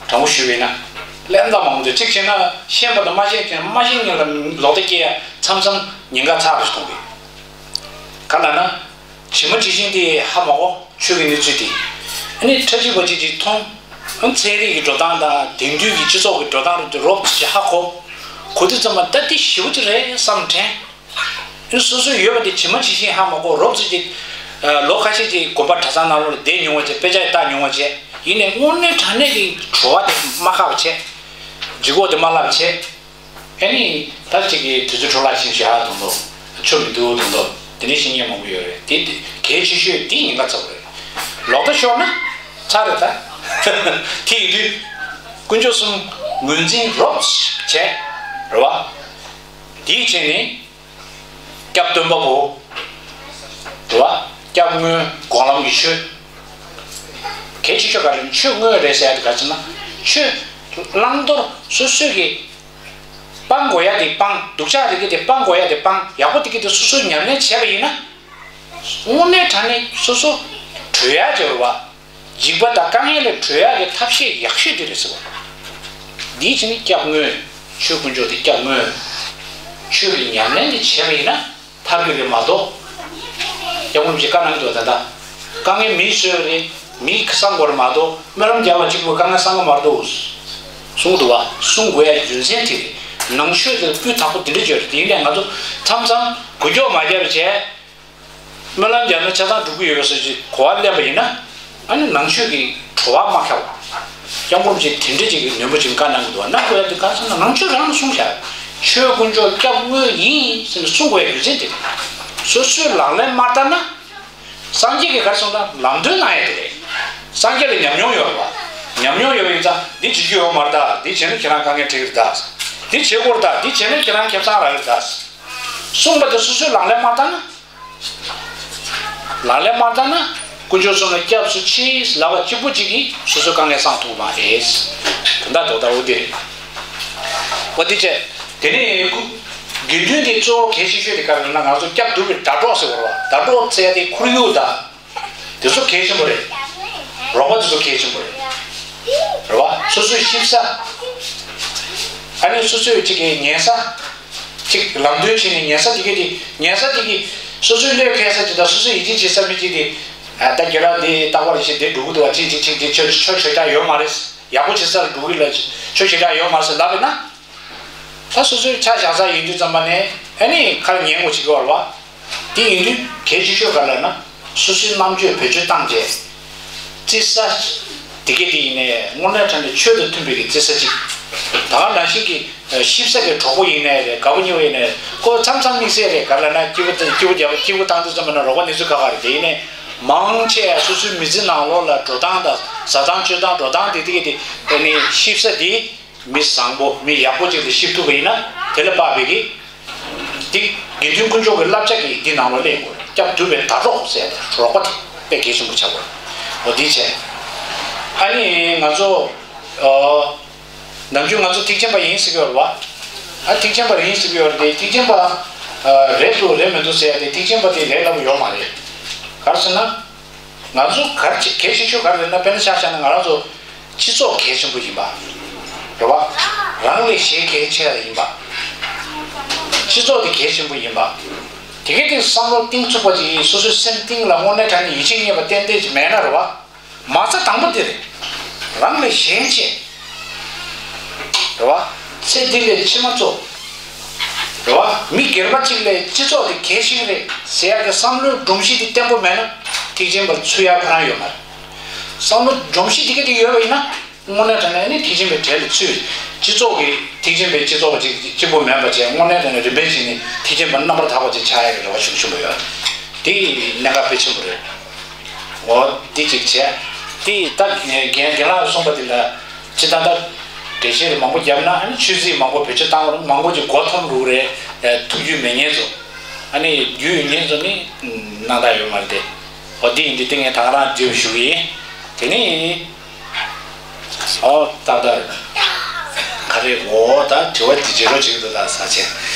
དྲང་པོ་ཞུས་པ་ཡིན་ན། ལན་འདང་མང་པོ་འདུག་གཅིག་བྱས་ན་ཤེས་པ་དང་མ་ཤེས་མཁན། མ་ཤེས་མཁན་ལ་ལོག་ལྟ་སྐྱེ་ཡ་མཚམས་མཚམས་ཉེན་ཁ་ཚ་པོ་ཞིག་མཐོང་གི། ག་ལབ་ན། ཇི་མ་ཇི་བཞིན་དེ་ཧ་མ་གོ། ཆོས་ཀྱི་གནས་ཚུལ་དེ། ཨ་ནི་ཁྲ་ཆིལ་པ་ཅིག་ཅིག་མཐོང་། ཨ། ཚན་རིག་གི་འགྲོ་སྟངས་དང་དེང་དུས་ཀྱི་སྤྱི་ཚོགས་ཀྱི་འགྲོ་སྟངས་རུ་དེ་རོབ་ཙམ་ཞིག་ཧ་གོ། གོ་དུས་ཙམ་པ་ད་དེ་ཞེ་པོ་ཅིག་རེད་བསམ་དྲན། ཨ་ནི་སོ་སོའི་ཡོད་པ་དེ་ཇི་མ་ཇི་བཞིན་ཧ་མ་གོ། རོབ་ཙམ་ཅིག་ཨ། ལོ་ཁ་ཤས་ཅིག་དགོན་པ་གྲྭ་ཚང་ནང་ལོགས་ལ་བསྡད་མྱོང་བ་བྱས། དཔེ་ཆ་ཡང་ལྟ་མྱོང་བ་བྱས། ཡིན་ནའི་དངོས་གནས་དྲང་གནས་ཀྱི་བྲོ་བ་དེ་མ་ཁ་བ་བྱས། ལྗིད་ཁོག་དེ་མ་ལངས་བྱས། ཨ་ནི་ད་ཅིག་གི་དུས་ཚོད་འཕྲོ་བརླག་ཕྱིན་ཤག་དང་པོ། ཆོ་མི་འདུག་དང་པོ། དེ་འདྲའི་བཤད་མཁན་མང་པོ་ཡོད་རེད། དེ་དེ་གལ་ཆེ་ཤོས་དེ་ཉེན་ཁ་ཚ་པོ་རེད། ལོག་ལྟ་ཤོར་ན་ཚར་རེད་ད། དེ་ཡིན་དུས་དཀོན་མཆོག་གསུམ་ངོས་འཛིན་རོབ་བྱས། རེད་བ། དེའི་ཆེད་ནས་སྐྱབས་སྟོན་པ་པོ། རེད་བ། སྐྱབས་དངོས་སྒོམ་ལམ་གྱི་ཆོས། གལ་ཆེ་ཤོས་ག་རེ་ཆོས་དངོས་རེད་ཟེར་ཡ་དེ་ག་ཟེར་ན། ཆོས་བླང་དོར་སོ་སོས་ཀྱི་སྤང་དགོས་ཡ་དེ་སྤང་། སྡུག་ཅག་དེ་གི་དེ་སྤང་དགོས་ཡ་དེ་སྤང་། ཡག་པོ་དེ་གི་དེ་སོ་སོས་ཉམས་ལེན་བྱས་པ་ཡིན་ན། དངོས་གནས་དྲང་གནས་སོ་སོ་གྲོལ་ཡ་ཅིག་རེད་བ། འཇིགས་པ་དང་དཀའ་ངལ་ལས་གྲོལ་ཡ་གི་ཐབས་ཤེས་ཡག་ཤོས་དེ་རེད་ཟེར་བ། འདིའི་ཕྱི་ནི་སྐྱབས་དངོས། ཆོས་དཀོན་མཆོག་དེ་སྐྱབས་དངོས། ཆོས་ཀྱི་ཉམས་ལེན་དེ་བྱས་པ་ཡིན་ན་ཐར་གི་རེད་མ་གཏོགས། སྐྱབས་མགོན་རིན་པོ་ཆེས་བཀའ་གནང་གི་འདུག་ད་ལྟ་དཀའ་ངལ་མིས་བཟོས་པ་རེད། མིས་སངས་དགོས་རེད་མ་གཏོགས། སྨོན་ལམ་རྒྱབ་པ་གཅིག་པུས་དཀའ་ངལ་སངས་ཀྱི་མ་རེད་འདུག་གསུང་གི་འདུག་བ། གསུང་དགོས་ཡ་རྒྱུ་མཚན་དེ་རེད། ནང་ཆོས་དེར་སྤུས་དག་པོ་དེ་འདྲ་བརྗོད་རེད། དེ་ཡིན་ནའི་ང་ཚོ་མཚམས་མཚམས་འགུལ་སྐྱོད་མ་བརྒྱབ་པ་བྱས། སྨོན་ལམ་རྒྱབ་ན་ཆ་ཚང་འགྲུབ་ཀྱི་ཡོད་པའི་བཟོ་ཅིག་གོ་བ་ལེན་པ་ཡིན་ན། ཨ་ནི་ནང་ཆོས་ཀྱི་བྲོ་བ་མ་ཁྱབ་པ། སྐྱབས་མགོན་རིན་པོ་ཆེས་དེ་འདྲ་ཅིག་གི་ནན་པོ་ཅིག་བཀའ་གནང་གི་འདུག་བ། གནང་དགོས་ཡ་དེ་ག་ཟེར་ན་ནང་ཆོས་རང་ལ་གསུངས་བཞག་ཆོས་དཀོན་མཆོག་སྐྱབས་དངོས་ཡིན་ཟེར་ནས་གསུང་དགོས་ཡ་རྒྱུ་མཚན་དེ་རེད། སོ་སོས་ལག་ལེན་མ་བསྟར་ན། སངས་རྒྱས་ཀྱིས་ག་རེ་གསུངས་ན་ལམ་སྟོན་གནང་ཡ་དེ་རེད། སངས་རྒྱས་ལ་ཉམས་མྱོང་ཡོད་རེད་བ། ཉམས་མྱོང་ཡོད་པ་ཡིན་ཙང་འདི་བྱེད་རྒྱུ་ཡོད་མ་རེད་ད། འདི་བྱས་ན་ཁྱེད་རང་དཀའ་ངལ་འཕྲད་ཀྱི་རེད་ད། འདི་བྱེད་དགོས་རེད་ད། འདི་བྱས་ན་ཁྱེད་རང་ཁེ་བཟང་རག་གི་རེད་ད། གསུངས་པ་དེ་སོ་སོས་ལག་ལེན་མ་བསྟར་ན། ལག་ལེན་མ་བསྟར་ན་དཀོན་མཆོག་གསུམ་ལ་སྐྱབས་སུ་མཆི་ལབ་པ་གཅིག་པུ་གཅིག་གིས་སོ་སོའི་དཀའ་ངལ་སངས་ཐུབ་མ་རེད། དོན་དག་རྡོག་རྡོག་འོ་དེ་རེད། འོ་དེ་བྱས། དེ་ནས་དགེ་འདུན་དེ་གཙོ་བོ་གལ་ཆེ་ཤོས་དེ་ག་རེ་ལབ་ན། ང་ཚོ་སྐྱབས་སྒྲུབ་པའི་ཟླ་གྲོགས་ཟེར་བ་རེད་བ། ཟླ་གྲོགས་ཟེར་ཡ་དེ་ཁོར་ཡུག་དང་། དེ་ཚོ་གལ་ཆེན་པོ་རེད། རོགས་པ་དེ་ཚོ་གལ་ཆེན་པོ་རེད། རེད་བ། སོ་སོའི་གཤིབ་ས། ཨ་ནི་སོ་སོའི་གཅིག་གི་ཉན་ས། གཅིག་ལམ་སྟོན་བྱས་ནས་ཉན་ས་དེ་གས་དེ། ཉན་ས་དེ་གས་སོ་སོའི་བློས་འཁེལ་ས་ཅིག་དང་། སོ་སོས་ཡིད་ཆེས་བྱེད་ས་མི་གཅིག་དེ། ཨ། ད་ཁྱེད་རང་འདི་རྟག་པར་བྱེད་དེ་འགྲོ་གི་འདུག་བ། ཅིག་ཅིག་ཅིག་དེ་ཆོས་ཆོས་བྱེད་ཡག་ཡོད་མ་རེད། ཡག་པོ་བྱེད་ས་ལ་འགྲོ་གི་ལ་ཆོས་བྱེད་ཡག་ཡོད་མ་རེད་ཟེར་ལབ་པས་ན། ད་སོ་སོའི་ཆ་བཞག་ས་ཡིན་དུས་ཙམ་པ་ནས་ཨ་ནི་ཁ་ལ་ཉན་དགོས་བྱེད་ཀྱི་ཡོད་རེད་བ། དེ་ཡིན་དུས་གལ་ཆེ་ཤོས་ག་རེ་ལབ་ན། སོ་སོའི་རྣམ་དཔྱོད་བེད་སྤྱོད་བཏང་བྱས། བརྩི་ས་དེ་གས་དེ་ཡིན་ནའི་དངོས་གནས་དྲང་གནས་ཆོས་དང་མཐུན་པའི་གི་བརྩི་ས་གཅིག་ད་ག་ནང་བཞིན་གྱི་གཤིབ་ས་གི་གྲོགས་པོ་ཡིན་ནའི་རེད། དགའ་པོ་ཉེ་བོ་ཡིན་ནའི་རེད། ཁོ་མཚམས་མཚམས་དམིགས་བསལ་རེད། ག་རེ་ལབ་ན་སྐྱིད་པོ་སྐྱིད་པོ་རྒྱབ་སྐྱིད་པོ་བཏང་དུས་ཙམ་པ་ན་རོགས་པ་ནི་ཚོ་ཁ་ཁ་རེད། དེ་ཡིན་ནའི་མང་ཆེ་སོ་སོའི་མི་ཚེ་ནང་ལོགས་ལ་འགྲོ་སྟངས་དང་བཟའ་སྟངས་སྤྱོད་སྟངས་འགྲོ་སྟངས་དེ་དེ་གས་དེ་ཨ་ནི་གཤིབ་ས་དེ། མི་བཟང་པོ་མི་ཡག་པོ་ཅིག་ལ་གཤིབ་ཐུབ་པ་ཡིན་ན་དེ་ལ་དཔག་པའི་གི། འདི་དགེ་འདུན་དཀོན་མཆོག་གི་བསླབ་བྱ་གི་འདི་ནང་ལ་སླེབས་དགོས། སྐྱབས་འགྲུབ་པའི་ཟླ་གྲོགས་ཟེར་ཏེ་རོགས་པ་དེ་དཔེ་གལ་ཆེན་པོ་ཆགས་དགོས། འོ་འདི་བྱས། ཨ་ནི་ང་ཚོ། ཨ། ནམ་རྒྱུན་ང་ཚོ་ཐེག་ཆེན་པ་ཡིན་ཟེར་གྱི་ཡོད་རེད་བ། ཨ། ཐེག་ཆེན་པ་ཡིན་ཟེར་གྱི་ཡོད་རེད་དེ། ཐེག་ཆེན་པ། ཨ། རེད་འདུག་རེད་མི་འདུག་ཟེར་ཡ་དེ། ཐེག་ཆེན་པ་དེ་རེད་ལབ་ཡོད་མ་རེད། ག་རེ་ཟེར་ན། ང་ཚོ་ག་རེ་གལ་ཆེ་ཤོས་ག་རེ་རེད་ན། དཔེར་ན་ཆ་བཞག་ན་ང་རང་ཚོ་སྤྱི་ཚོགས་གལ་ཆེན་པོ་ཡིན་པ་རེད་བ། རང་ལས་གཞན་གལ་ཆེ་བ་ཡིན་པ། སྤྱི་ཚོགས་དེ་གལ་ཆེན་པོ་ཡིན་པ། དེ་གའི་སྟེང་བསམ་བློ་གཏིང་ཚུགས་པ་ཅིག་ཡིན། སོ་སོའི་སེམས་གཏིང་ལ་དངོས་གནས་དྲང་གནས་ཡིད་ཆེས་རྙེད་པ་ཏན་ཏན་ཅིག་མེད་ན་རེད་བ། མ་རྩ་དང་པོ་དེ་རེད། རང་ལས་གཞན་ཆེ། རེད་བ། ཚེ་འདི་ལས་ཕྱི་མ་གཙོ། རེད་བ། མི་སྒེར་པ་གཅིག་ལས་སྤྱི་ཚོགས་དེ་གལ་ཆེ་གི་རེད་ཟེར་ཡག་གི་བསམ་བློའི་སྒྲོམ་གཞི་དེ་བརྟན་པོ་མེད་ན་ཐེག་ཆེན་པར་ཚུད་ཡག་ཁོ་རང་ཡོད་མ་རེད། བསམ་བློ་སྒྲོམ་གཞི་དེ་ག་དེ་ཡོད་པ་ཡིན་ན་དངོས་གནས་དྲང་གནས་ནི་ཐེག་ཆེན་པའི་གྲལ་ལ་ཚུད། སྤྱི་ཚོགས་ཀྱི་ཐེག་ཆེན་པའི་སྤྱི་ཚོགས་པ་གཅིག་གཅིག་པོ་མེད་པ་བྱས། དངོས་གནས་དྲང་གནས་རིམ་པས་བྱས་ནས་ཐེག་ཆེན་པ་རྣམ་པར་དག་པ་ཅིག་ཆགས་ཡག་གི་རེ་བ་ཞུ་ཞུ་གི་ཡོད། དེ་གནད་འགག་དཔེ་ཆེན་པོ་རེད། འོ། འདི་གཅིག་བྱས། དེ་ད་རྒན་རྒན་ལགས་གསུངས་པ་དེ་ལ་སྤྱིར་བཏང་ད་འགྲེལ་བཤད་རེ་མང་པོ་བརྒྱབ་ན། ཨ་ནི་ཆོས་ཚིག་མང་པོ་བེད་སྤྱོད་བཏང་བ་རུང་མང་པོ་ཅིག་མགོ་འཐོམ་འགྲོ་གི་རེད། ཨ། ཐུགས་རྒྱུས་མེད་མཁན་ཚོ། ཨ་ནི་རྒྱུས་ཡོད་མཁན་ཚོ་ནི་སྣང་དག་ཡོད་མ་རེད་དེ། འོ། འདི་ཡིན་དུས་དེ་ངས་ད་ག་རང་བརྗོད་ཞུ་གི་ཡིན། དེ་ནི། ཨོ། ཏག་ཏག་རེད། ག་རེ། འོ། ད་དྲི་བ་འདི་བརྗེ་རོགས་བྱེད་ཀྱི་འདུག་ད་ས་ཆེན།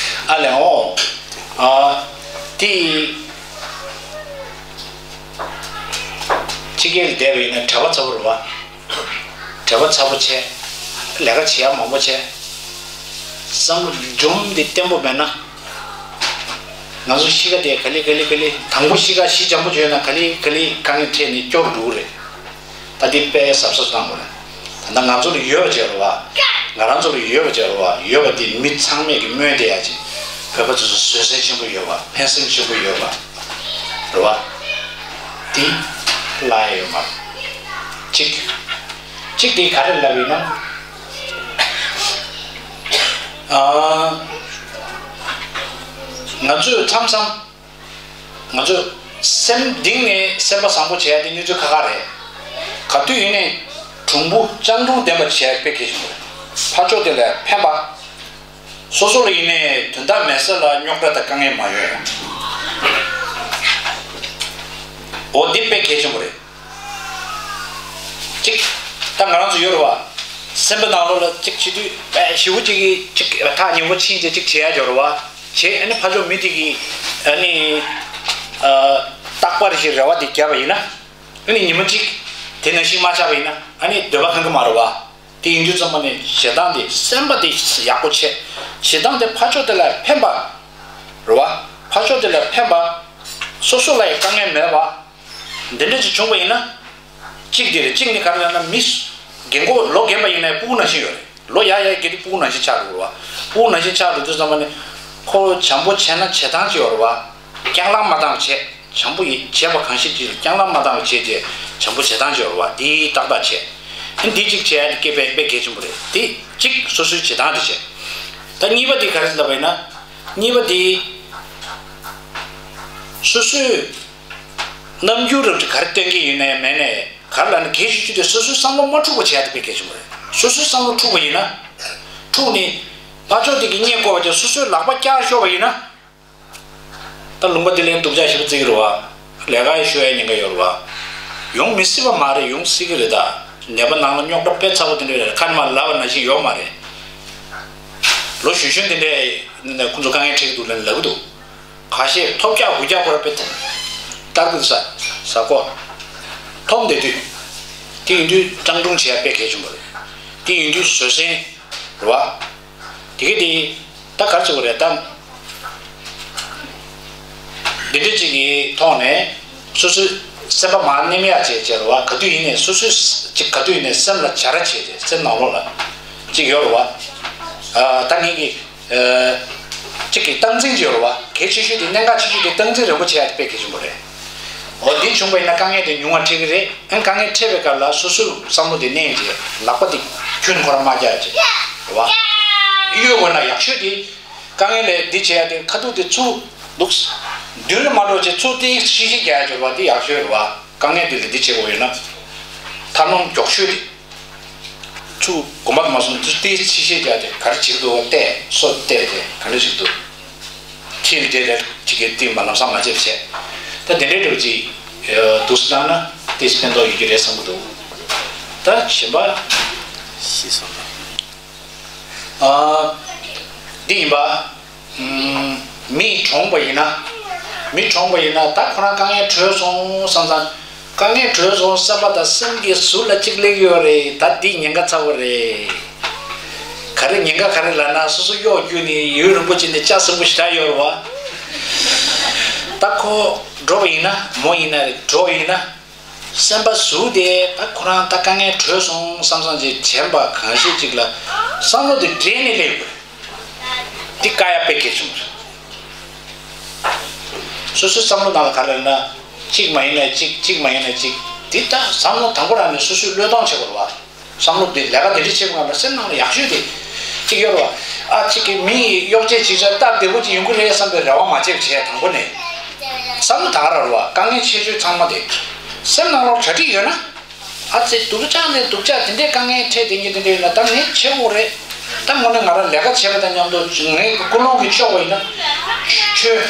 ཨ་ལས། ཨོ། ཨ། དེ་ཕྱི་རྒྱལ་ལ་བསྡད་པ་ཡིན་ན་གྲྭ་པ་ཚ་པོ་རེད་བ། གྲྭ་པ་ཚ་པོ་བྱས། ལས་ཀ་བྱེད་ཡག་མང་པོ་བྱས། བསམ་བློ་སྒྲོམ་འདི་བརྟན་པོ་མེད་ན། ང་ཚོ་གཤིས་ཀ་དེ་ག་ལེ་ག་ལེ་ག་ལེ། དང་པོ་གཤིས་ཀ་གཞི་འཇམ་པོ་བྱུང་ན་ག་ལེ་ག་ལེ་དཀའ་ངལ་འཕྲད་ནས་སྐྱོ་རུ་འགྲོ་གི་རེད། ད་འདི་དཔེ་གཟབ་གཟབ་གནང་དགོས་རེད། ད་ལྟ་ང་ཚོ་ལ་ཡོད་པ་བྱས་རེད་བ། ང་རང་ཚོ་ལ་ཡོད་པ་བྱས་རེད་བ། ཡོད་པ་འདི་མི་ཚང་མས་ཀྱི་སྨོན་བདེ་ཡག་ཅིག་བོད་པ་ཚོ་ཚོ་བཟོད་བསྲན་ཆེན་པོ་ཡོད་པ། ཕན་སེམས་ཆེན་པོ་ཡོད་པ་རེད་བ། འདི་བརླག་ཡ་ཡོད་མ་རེད། གཅིག་གཅིག་དེ་ག་རེ་ལབ་ཡིན་ན། ཨ། ང་ཚོས་མཚམས་མཚམས། ང་ཚོས་སེམས་གཏིང་ནས་སེམས་པ་བཟང་པོ་བྱེད་ཡ་དེ་གནས་ཚུལ་ཁག་ཁག་རེད། ག་དུས་ཡིན་ནའི་གྲུང་པོ་སྤྱང་གྲུང་ལྡན་པ་བྱེད་ཡ་དཔེ་གལ་ཆེན་པོ་རེད། ཕར་ཕྱོགས་དེ་ལ་ཕན་པ། སོ་སོ་ལ་ཡིན་ནའི་དོན་དག་མེད་ས་ལ་རྙོག་དྲ་དང་དཀའ་ངལ་མ་ཡོང་ཡ། འོ། འདི་དཔེ་གལ་ཆེན་པོ་རེད། གཅིག་ད་ང་རང་ཚོ་ཡོད་རེད་བ། སེམས་པ་ནང་ལོགས་ལ་གཅིག་བྱེད་དུས་དཔེ་ཞེ་པོ་ཅིག་གིས་གཅིག་ཐག་ཉེ་པོ་ཕྱིན་བྱས་གཅིག་བྱེད་ཡ་ཡོད་རེད་བ། བྱས། ཨ་ནི་ཕར་ཕྱོགས་མི་དེ་གིས་ཨ་ནི། ཨ། རྟག་པར་ཞིག་རེ་བ་དེ་བརྒྱབ་པ་ཡིན་ན། ཨ་ནི་ཉི་མ་གཅིག་དེ་ནང་བཞིན་མ་ཆགས་པ་ཡིན་ན་ཨ་ནི་འདོད་པ་ཁེངས་ཀྱི་མ་རེད་བ། དེ་ཡིན་དུས་ཙམ་པ་ནས་ཞེ་སྡང་དེ་སེམས་པ་དེ་ཡག་པོ་བྱས། ཞེ་སྡང་དེ་ཕར་ཕྱོགས་དེ་ལ་ཕན་པ་རེད་བ། ཕར་ཕྱོགས་དེ་ལ་ཕན་པ། སོ་སོ་ལ་ཡང་དཀའ་ངལ་མེད་པ། འདི་འདྲ་ཅིག་བྱུང་བ་ཡིན་ན། གཅིག་དེ་རེད། གཅིག་ནི་ག་རེ་ལབ་ན། མི་རྒན་གོག་ལོ་རྒན་པ་ཡིན་ནའི་སྤུ་གུ་ནང་བཞིན་ཡོད་རེད། ལོ་ཡར་ཡར་རྒས་དུས་སྤུ་གུ་ནང་བཞིན་ཆགས་འགྲོ་གི་རེད་བ། སྤུ་གུ་ནང་བཞིན་ཆགས་འགྲོ་དུས་ཙམ་པ་ནི་ཁོ་བྱམས་པོ་བྱས་ན་བྱེད་སྟངས་ཅིག་ཡོད་རེད་བ། རྐྱང་ལངས་མ་བཏང་བྱས། བྱམས་པོ་ཡིན། བྱས་པ་གང་ཤེས་ཅིག་ལ་རྐྱང་ལངས་མ་བཏང་བྱས་ཏེ་བྱམས་པོ་བྱེད་སྟངས་ཅིག་ཡོད་རེད་བ། འདི་ཏག་ཏག་བྱས། ཨ། འདི་གཅིག་བྱས་ཏེ་སྐད་དཔེ་དཔེ་གལ་ཆེན་པོ་རེད། འདི་གཅིག་སོ་སོའི་བྱེད་སྟངས་དེ་བྱས། ད་གཉིས་པ་དེ་ག་རེ་ལབ་པ་ཡིན་ན། གཉིས་པ་དེ་སོ་སོའི་རྣམ་འགྱུར་རབ་ཏུ་ག་རེ་སྟོན་གྱི་ཡོད་ནའི་མེད་ནའི་ག་རེ་ལབ་ན། གལ་ཆེ་ཤོས་དེ་སོ་སོའི་བསམ་བློ་མ་འཁྲུག་པ་བྱེད་ཡ་དེ་དཔེ་གལ་ཆེན་པོ་རེད། སོ་སོའི་བསམ་བློ་འཁྲུག་པ་ཡིན་ན། འཁྲུག་ནས་ཕར་ཕྱོགས་དེ་གིས་བརྙས་བསྐོར་བ་དེ་སོ་སོའི་ལག་པ་བཀྱག་ཤོར་བ་ཡིན་ན། ད་ལུང་པ་འདི་ལ་སྡུག་ཅག་ཞེ་པོ་བརྩི་གི་རེད་བ། ལས་ཀ་ཡང་ཤོར་ཡ་ཉེན་ཁ་ཡོད་རེད་བ། ཡོང་མི་སྲིད་པ་མ་རེད། ཡོང་སྲིད་ཀྱི་རེད། ད་ནད་པ་ནང་ལ་རྙོག་དྲ་དཔེ་ཚ་པོ་དེ་འདྲ་ཡོད་རེད། ཁ་ནས་མར་ལབ་པ་ནང་བཞིན་ཡོད་མ་རེད། ལོ་གཞོན་གཞོན་དེ་འདྲས་ནས་ཁོང་ཚོ་དཀའ་ངལ་འཕྲད་ཀྱི་འདུག་ལབ་ལབ་ཀྱི་འདུག་ཁ་ཤས་ཐོབ་རྒྱག་དགུ་རྒྱག་ཁོ་ར་དཔེ་ཐོབ་ལྟར་གྱི་ས་ས་གོ་ཐོབ་བསྡད་དུས། དེ་ཡིན་དུས་སྤྲང་སྤྲུང་བྱེད་ཡ་དཔེ་གལ་ཆེན་པོ་རེད། དེ་ཡིན་དུས་བཟོད་བསྲན་རེད་བ། དེ་ག་དེ་ད་ག་རེ་བྱེད་དགོས་རེད་ད། འདི་འདྲ་ཅིག་གི་ཐོག་ནས་སོ་སོའི་སེམས་པ་མར་མནན་ཡག་བྱས་བྱས་རེད་བ། ག་དུས་ཡིན་ནའི་སོ་སོའི་ཅིག་ག་དུས་ཡིན་ནའི་སེམས་ལ་བྱ་ར་བྱས་བྱས་སེམས་ནང་ལོགས་ལ་ཅིག་ཡོད་རེད་བ། ཨ་ད་ངེད་ཀྱི་ཨ་ཅིག་གི་སྟངས་འཛིན་ཅིག་ཡོད་རེད་བ། གལ་ཆེ་ཤོས་དེ་གནད་འགག་ཆེ་ཤོས་དེ་སྟངས་འཛིན་རན་པོ་བྱེད་ཡག་དེ་དཔེ་གལ་ཆེན་པོ་རེད། འོ་འདི་བྱུང་བ་ཡིན་ན་དཀའ་ངལ་དེ་ཉུང་བ་འཕྲད་ཀྱི་རེད། ཨ་དཀའ་ངལ་འཕྲད་པའི་སྐབས་ལ་སོ་སོའི་བསམ་བློ་དེ་མནན་བྱས་ལག་པ་དེ་ཁྱོན་ཁོ་རང་མ་རྒྱག་བྱས་རེད་བ། གཡོལ་དགོས་ན་ཡག་ཤོས་དེ། དཀའ་ངལ་ལས་འདི་བྱེད་ཡ་དེ་ཁ་ཐུག་དེ་ཚུར་འདུག་མདུན་ལ་མ་འགྲོ་བྱས་ཚུར་ཏོག་ཙམ་ཕྱི་བཤད་རྒྱག་ཡ་འབྱོར་བ་དེ་ཡག་ཤོས་རེད་བ། དཀའ་ངལ་དེ་ལ་འདི་བྱེད་དགོས་ཡོད་ན། ཐབས་ལམ་མགྱོགས་ཤོས་དེ། ཚུར་གོམ་པ་མ་སོང་ཚུར་ཏོག་ཙམ་ཕྱི་བཤད་རྒྱག་དེ་ག་རེ་བྱེད་ཀྱི་འདུག་བལྟས་སོ་བལྟས་དེ་ག་འདྲ་བྱེད་ཀྱི་འདུག་ཁྱེད་ལ་དེ་ལ་ཅིག་གི་སྟེང་མ་ལམ་སང་མ་བྱེད་བྱས། ད་དེ་འདྲའི་འདྲ་བོ་ཅིག་འདུག་སེ་བཏང་ན་ཏོག་ཙམ་ཕན་ཐོགས་ཡོད་ཀྱི་རེད་བསམ་གྱི་འདུག་ད་གཞན་པ། ཤེས་སོང་། ཨ། འདི་ཡིན་པ། ཨམ། མི་གྲོངས་པ་ཡིན་ན། མི་གྲོངས་པ་ཡིན་ན་ད་ཁོ་རང་དཀའ་ངལ་བྲོས་སོང་བསམ་ཙང་། དཀའ་ངལ་བྲོས་སོང་བསམ་པ་དང་སེམས་ཀྱི་ཟུར་ལ་གཅིག་སླེབས་ཡོད་རེད། ད་འདི་ཉེན་ཁ་ཚ་བོ་རེད། ག་རེ་ཉེན་ཁ་ག་རེ་ལབ་ན་སོ་སོ་གཡོག་བརྒྱུད་ནས་ཡུན་རིང་པོ་ཅིག་ནས་ལྕགས་སྲིན་པོ་ཞེ་དྲག་ཡོད་རེད་བ། ད་ཁོ་འགྲོ་བ་ཡིན་ན་མོ་ཡིན་ན་རེད་འགྲོ་ཡིན་ན། སེམས་པ་ཟུག་སྟེ་ད་ཁོ་རང་ད་དཀའ་ངལ་བྲོས་སོང་བསམ་བསམ་ཅིག་དྲན་པ་གང་ཤེས་ཅིག་ལ་བསམ་བློ་དེ་དྲན་ནས་སླེབས་དགོས། འདི་བཀག་ཡ་དཔེ་གལ་ཆེན་པོ་རེད། སོ་སོའི་བསམ་བློ་ནང་ལ་ག་རེ་ལབ་ན་གཅིག་མ་ཡིན་ན་གཅིག་གཅིག་མ་ཡིན་ན་གཅིག་འདི་ད་བསམ་བློ་དང་པོ་རང་ནས་སོ་སོའི་བློས་གཏོང་བྱེད་དགོས་རེད་བ། བསམ་བློ་དེ་ལས་ཀ་དེ་འདྲ་བྱེད་པའི་སྒང་ལ་སེམས་ནང་ལ་ཡག་ཤོས་དེ་གཅིག་ཡོད་རེད་བ། ཨ་གཅིག་གི་མི་ཡི་གཡོག་བྱེད་ཅིག་ཆ་སྟབས་བདེ་པོ་ཅིག་ཡོང་གི་རེད་བསམ་པའི་རེ་བ་མ་བྱེད་བྱས་དང་པོ་ནས། བསམ་བློ་ད་ག་རང་རེད་བ། དཀའ་ངལ་ཆེ་ཆུང་ཚང་མ་དེ་སེམས་ནང་ལོགས་གྲ་སྒྲིག་ཡོད་ན། ཨ་ཙི་སྡུག་ཅག་ནས་སྡུག་ཅག་དེ་འདྲའི་དཀའ་ངལ་འཕྲད་དེ་ཉིད་དེ་འདྲ་ཡོད་ན་ད་ངས་བྱེད་དགོས་རེད། ད་དངོས་གནས་ང་རང་ལས་ཀ་བྱེད་པ་དང་མཉམ་དུ་ངའི་ཀུན་སློང་གིས་ལྕོགས་པ་ཡིན་ན། ཆོས་